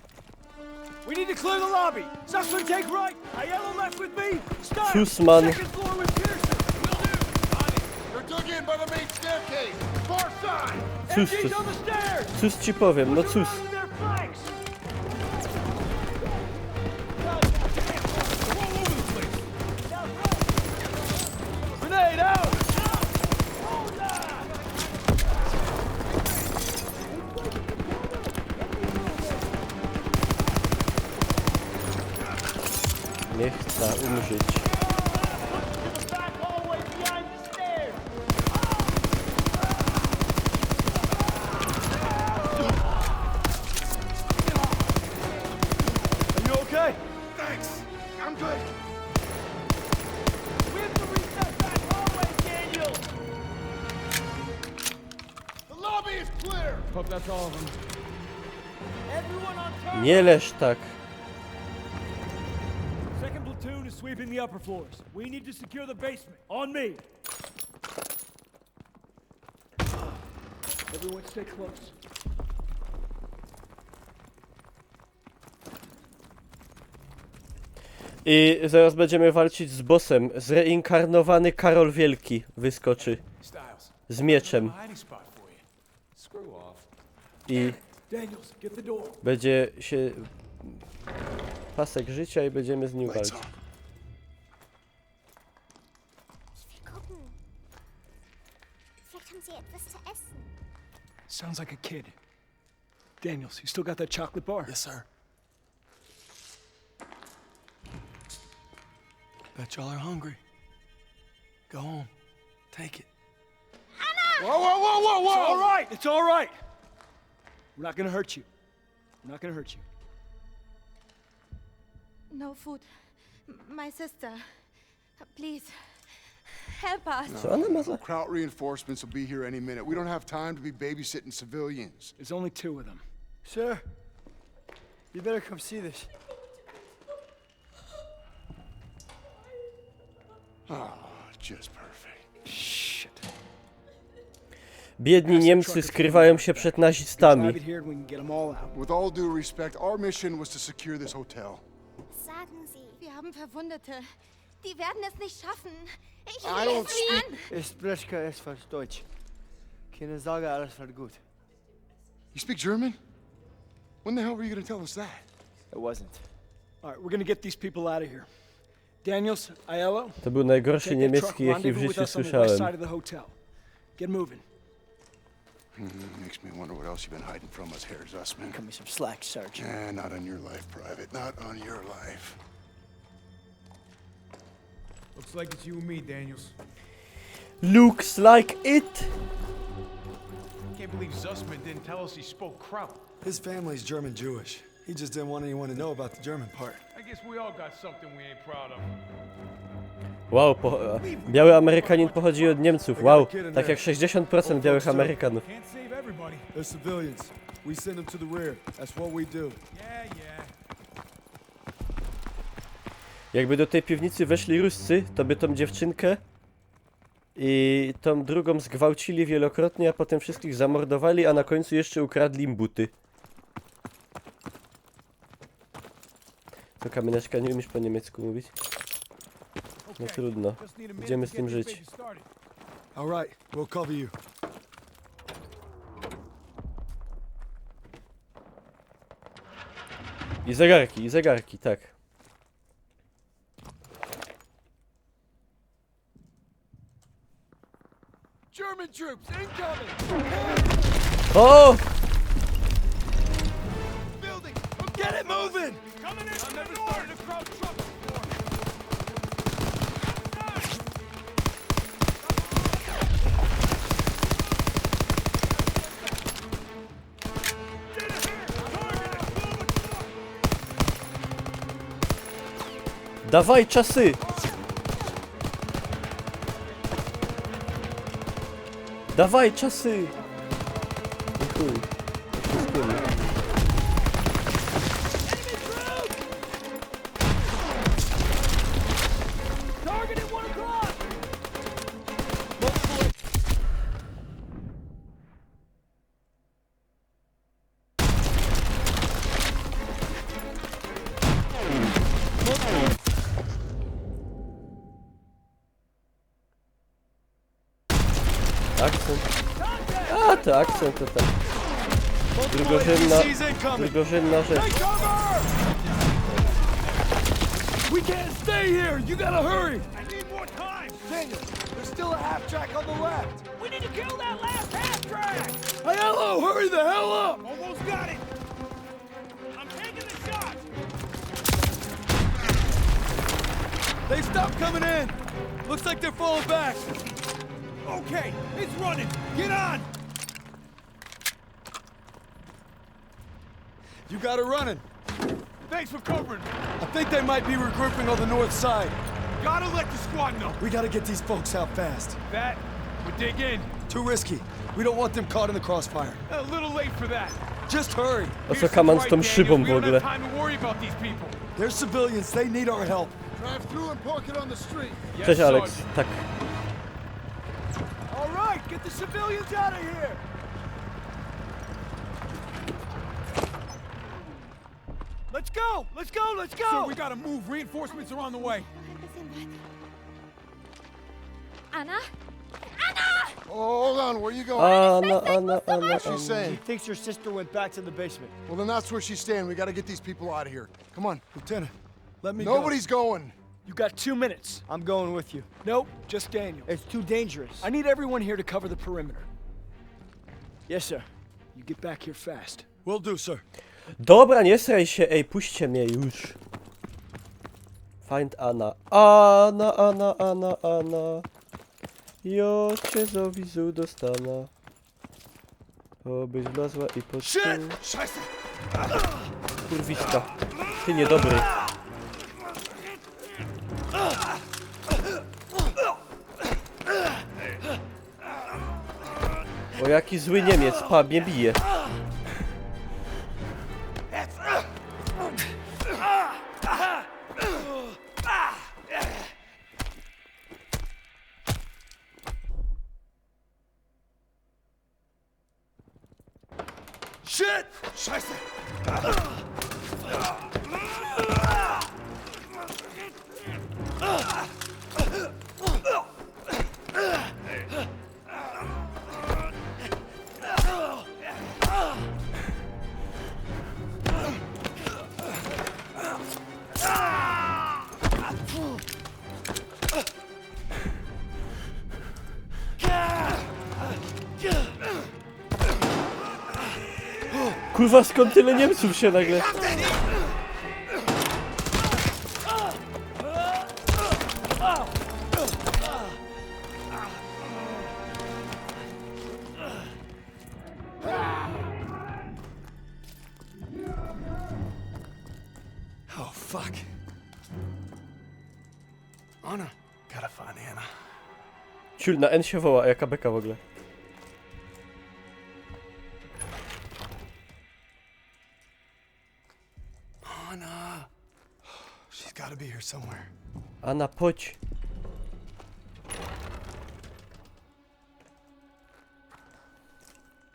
We need to clear the lobby. Zussman, take right. Aiello left with me. Start. Zussman. Second floor with Pierson. Will do. They're dug in by the main staircase. Far side. Cóż, M Ds cóż, on the stairs. Cóż ci powiem, no cóż. Around their flanks. Grenade out. Niech ta umrzeć. Are you okay? Thanks. I'm good. We have to reach that back hallway, Daniel. The lobby is clear. Hope that's all of them. Everyone on turn. Nie leż tak. Second platoon is sweeping the upper floors. We need to secure the basement. On me. Everyone stay close. I zaraz będziemy walczyć z bossem. Zreinkarnowany Karol Wielki wyskoczy. Stiles. Z mieczem. Hiding spot for you. Screw off. I Daniels, get the door. Będzie się pasek życia i będziemy z nim walczyć. Ich will gucken. Vielleicht haben sie etwas zu essen. Sounds like a kid. Daniels, you still got that chocolate bar? Yes, sir. Bet y'all are hungry. Go home. Take it. Whoa, whoa, whoa, whoa, whoa! It's all right. It's all right. We're not gonna hurt you. We're not gonna hurt you. No food. M-, my sister. Please. Help us. Co ona ma za... Kraut reinforcements will be here any minute. We don't have time to be babysitting civilians. There's only two of them. Sir, you better come see this. Oh, just perfect. Shit. Biedni Niemcy skrywają się przed nazistami. Drive it here and we can get 'em all out. With all due respect, our mission was to secure this hotel. Sagen Sie. Wir haben Verwundete. Die werden es nicht schaffen. Ich I don't will sie speak an. Ich spreche etwas Deutsch. Keine Sorge, alles wird gut. You speak German? When the hell were you gonna tell us that? It wasn't. All right, we're gonna get these people out of here. Daniels, Aiello, take that truck, rendezvous with us on the west side of the hotel. To był najgorszy niemiecki, jaki w życiu słyszałem. Get moving. Hmm, makes me wonder what else you've been hiding from us here, Zussman. Cut me some slack, Sergeant. Eh, not on your life, Private. Not on your life. Looks like it's you and me, Daniels. Looks like it. Can't believe Zussman didn't tell us he spoke Kraut. His family's German Jewish. He just didn't want anyone to know about the German part. I guess we all got something we ain't proud of. Wow, po, e, biały Amerykanin pochodzi od Niemców. Wow, tak jak sześćdziesiąt procent białych Amerykanów. Can't save everybody. They're civilians. We send them to the rear. That's what we do. Yeah, yeah. Jakby do tej piwnicy weszli Ruscy, to by tą dziewczynkę i tą drugą zgwałcili wielokrotnie, a potem wszystkich zamordowali, a na końcu jeszcze ukradli im buty. To, kamioneczka, nie umiesz po niemiecku mówić? No trudno. Będziemy z tym żyć. All right, we'll cover you. I zegarki, i zegarki, tak. German troops incoming! O! Building! Get it moving! Coming in from the north! Dawaj, czasy! Dawaj, czasy! I chuj. Wszystkim. Akcent. A, te akcent to tak. Drugorzędna, drugorzędna rzecz. We can't stay here! You gotta hurry! I need more time! Daniel, there's still a half track on the left! We need to kill that last half track! Hey, hello! Hurry the hell up! Almost got it! I'm taking the shot! They stopped coming in! Looks like they're falling back! Okay, it's running! Get on! You got it running. Thanks for covering me. I think they might be regrouping on the north side. Gotta let the squad know. We gotta get these folks out fast. That would dig in. Too risky. We don't want them caught in the crossfire. A little late for that. Just hurry. O co kaman z tą szybą w ogóle? Time to worry about these people. They're civilians. They need our help. Drive through and park it on the street. Yes, Cześć, Alex. Sergeant. Tak. All right, get the civilians out of here. Let's go! Let's go! Let's go! So we gotta move. Reinforcements are on the way. Anna? Oh, hold on, where you going? Anna, Anna, Anna, What's she Anna. saying? Thinks her sister went back to the basement. Well, then that's where she's staying. We gotta get these people out of here. Come on. Lieutenant, let me Nobody's go. Going. You got two minutes. I'm going with you. Nope, just Daniel. It's too dangerous. I need everyone here to cover the perimeter. Yes, sir. You get back here fast. Will do, sir. Dobra, nie sraj się, ej, puśćcie mnie już. Find Anna. Anna, Anna, Anna, Anna. Jo cię zawizu dostana. Obyś wlazła i pod Shit! Scheiße! Kurwiska. Ty niedobry. O, jaki zły Niemiec, pa, mnie bije. Shit! Scheiße! Kurwa, skąd tyle Niemców się nagle? Oh, fuck. Anna. Gotta find Anna. Ciul, na N się woła, a jaka beka w ogóle? Anna. She's gotta be here somewhere. Anna, chodź.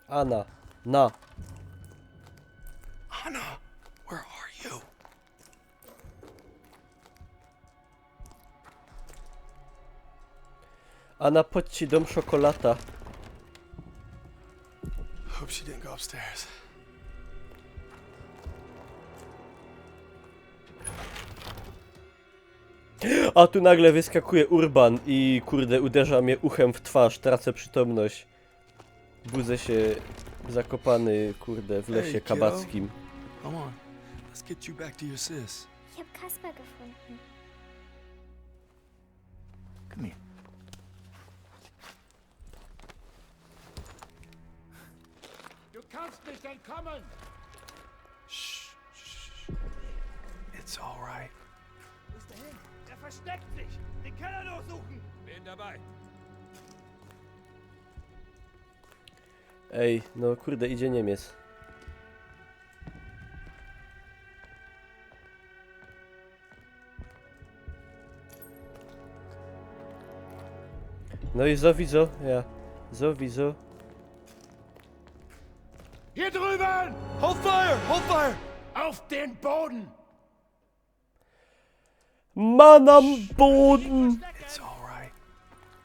Anna, na. Anna, where are you? Anna, chodź, ci dom szokolata. Hope she didn't go upstairs. A tu nagle wyskakuje Urban i, kurde, uderza mnie uchem w twarz, tracę przytomność. Budzę się zakopany, kurde, w lesie Ej, kiddo. Kabackim. Come on. Let's get you back to your sis. Ich habe Kasper gefunden. Come here. Du kannst nicht entkommen! Shh, shh, shh. It's all right. Wo ist er hin? Er versteckt sich! Den Keller durchsuchen! Bin dabei! Ej, no kurde, idzie Niemiec. No i sowieso, ja. Sowieso. Hier drüben! Hold fire! Hold fire! Auf den Boden! Mann am Boden! It's all right.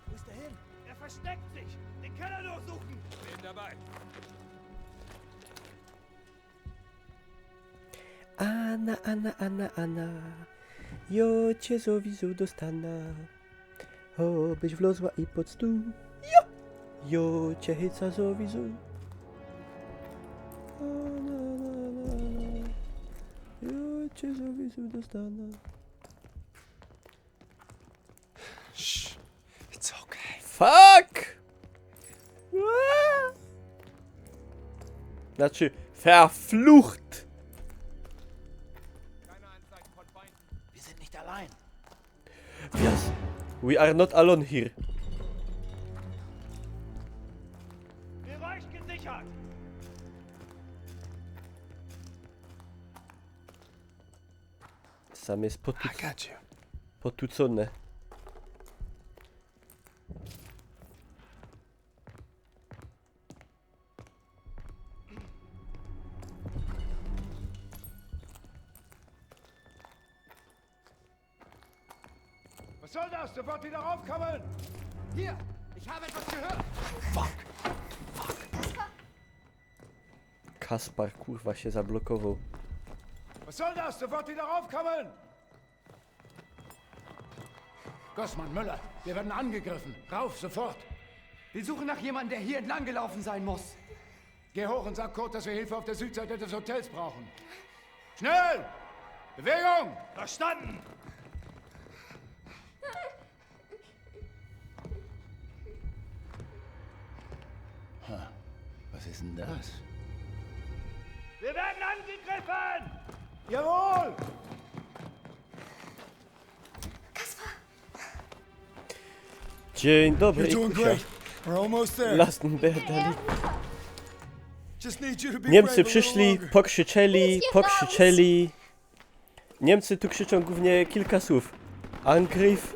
Wo ist er hin? Er versteckt sich! Den Keller Ana, Ana, Ana, Ana, jo cie zowizu dostana. Obyś wlozła i pod stół. Jo! Jo cie chyca zowizu. Ana, Ana, Ana, Ana. Jo cie zowizu dostana. Shh. It's okay. Fuck! Ua! Znaczy, verflucht! Wir sind nicht allein. Yes. We are not alone here. Bereich gesichert! Sam jest potu-, I got you. Potucony. Was soll das? Sofort wieder raufkommen! Hier, ich habe etwas gehört! Fuck! Kaspar, kurwa, się zablokował. Was soll das? Sofort wieder raufkommen! Gossmann, Müller, wir werden angegriffen. Rauf, sofort! Wir suchen nach jemandem, der hier entlang gelaufen sein muss. Geh hoch und sag Kurt, dass wir Hilfe auf der Südseite des Hotels brauchen. Schnell! Bewegung! Verstanden! Ha, was ist denn das? Wir werden angegriffen! Jawohl! Kaspar! Dzień dobry, You're doing Ikusia. Great. We're almost there. Last Berdali. Just need you to be brave a little longer. Niemcy przyszli, pokrzyczeli, pokrzyczeli. Niemcy tu krzyczą głównie kilka słów. Angriff,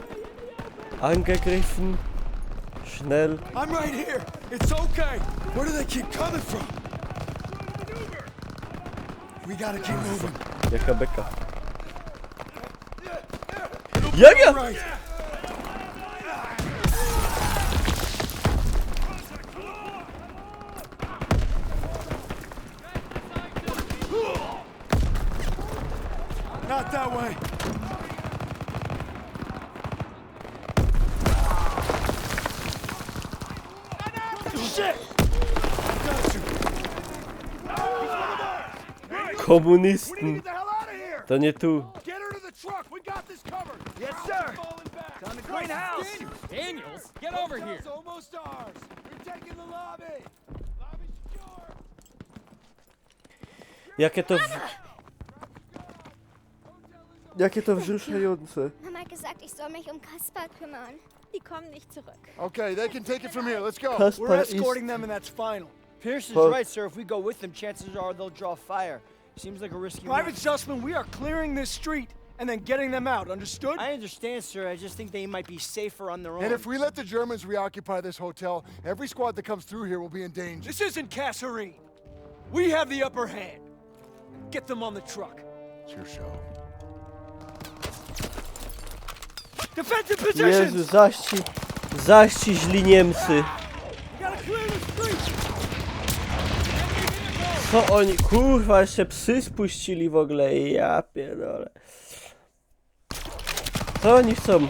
angegriffen, schnell. I'm right here. It's okay. Where do they keep coming from? We gotta keep moving. Jaka beka. It'll be all right. Not that way. Shit! Komunisten. We need to get the hell out of here. To nie tu. Get her to the truck. We got this covered. Yes, sir. Greenhouse. Daniels, get over here. Hotel's almost ours. We're taking the lobby. Lobby's yours. Jakie to w-, jakie to wzruszające. Mama hat gesagt, ich soll mich um Kaspar kümmern. Die kommen nicht zurück. Okay, they can take it from here. Let's go. Kaspar ist. We're escorting them, and that's final. Pierce is right, sir. If we go with them, chances are they'll draw fire. Seems like a risky move. Private Sussman, we are clearing this street and then getting them out, understood? I understand, sir. I just think they might be safer on their own. And if we let the Germans reoccupy this hotel, every squad that comes through here will be in danger. This isn't Kasserine. We have the upper hand. Get them on the truck. It's your show. Defensive positions! Jezu, zaś ci, zaś ci źli Niemcy. We gotta clear the street! Co oni, kurwa, jeszcze psy spuścili w ogóle, ja pierdolę. Co oni chcą? We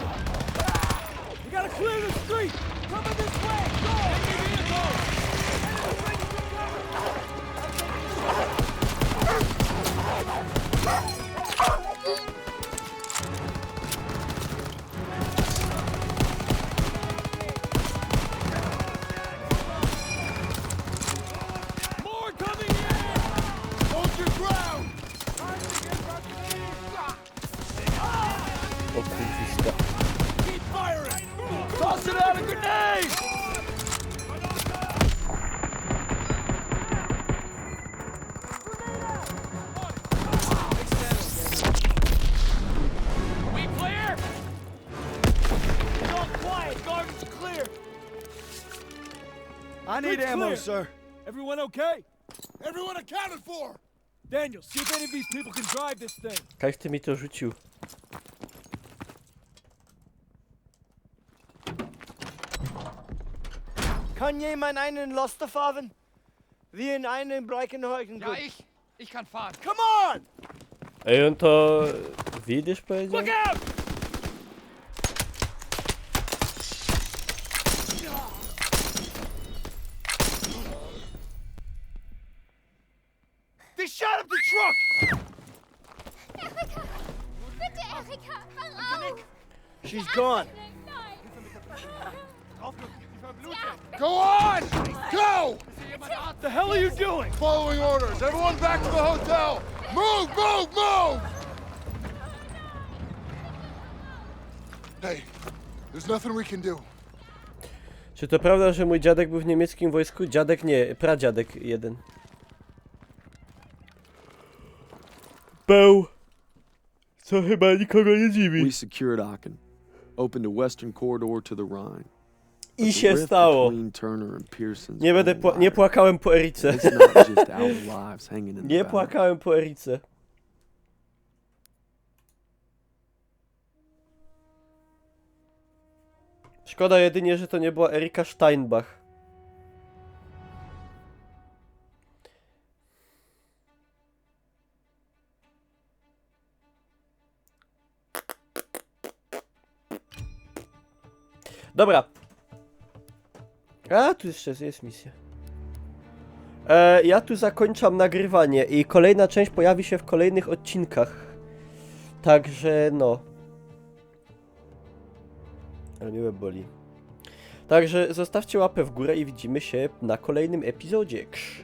gotta clear the street! Coming this way! Go! More coming in! Hold your ground! O kurwiska. Keep firing! Tossing out a grenade! We clear? It's all quiet. Gardens clear. I need ammo, sir. Everyone okay? Everyone accounted for! Daniel, see if any of these people can drive this thing. Kaj ty mi to rzucił? Kann jemand einen Laster fahren? Wie in einem Breckenhäusen. Ja, ich, ich kann fahren. Come on! Ej, on to widzisz, powiedział? Look out! They shot up the truck! Erika! Bitte, Erika! Hör auf! She's gone. Nein! Go on! Go! The hell are you doing? Following orders. Everyone back to the hotel. Move, move, move! Hey, there's nothing we can do. Czy to prawda, że mój dziadek był w niemieckim wojsku? Dziadek nie, pradziadek jeden. Był. Co chyba nikogo nie dziwi. We secured Aachen, opened a western corridor to the Rhine. I się stało. Between Turner and Pearson's Nie będę bone pła- nie wire. płakałem po Erice. It's not just our lives hanging in the Nie balance. Płakałem po Erice. Szkoda jedynie, że to nie była Erika Steinbach. Dobra. A, tu jeszcze jest misja. E, ja tu zakończam nagrywanie i kolejna część pojawi się w kolejnych odcinkach. Także no. Ale mnie łeb boli. Także zostawcie łapę w górę i widzimy się na kolejnym epizodzie. Krz.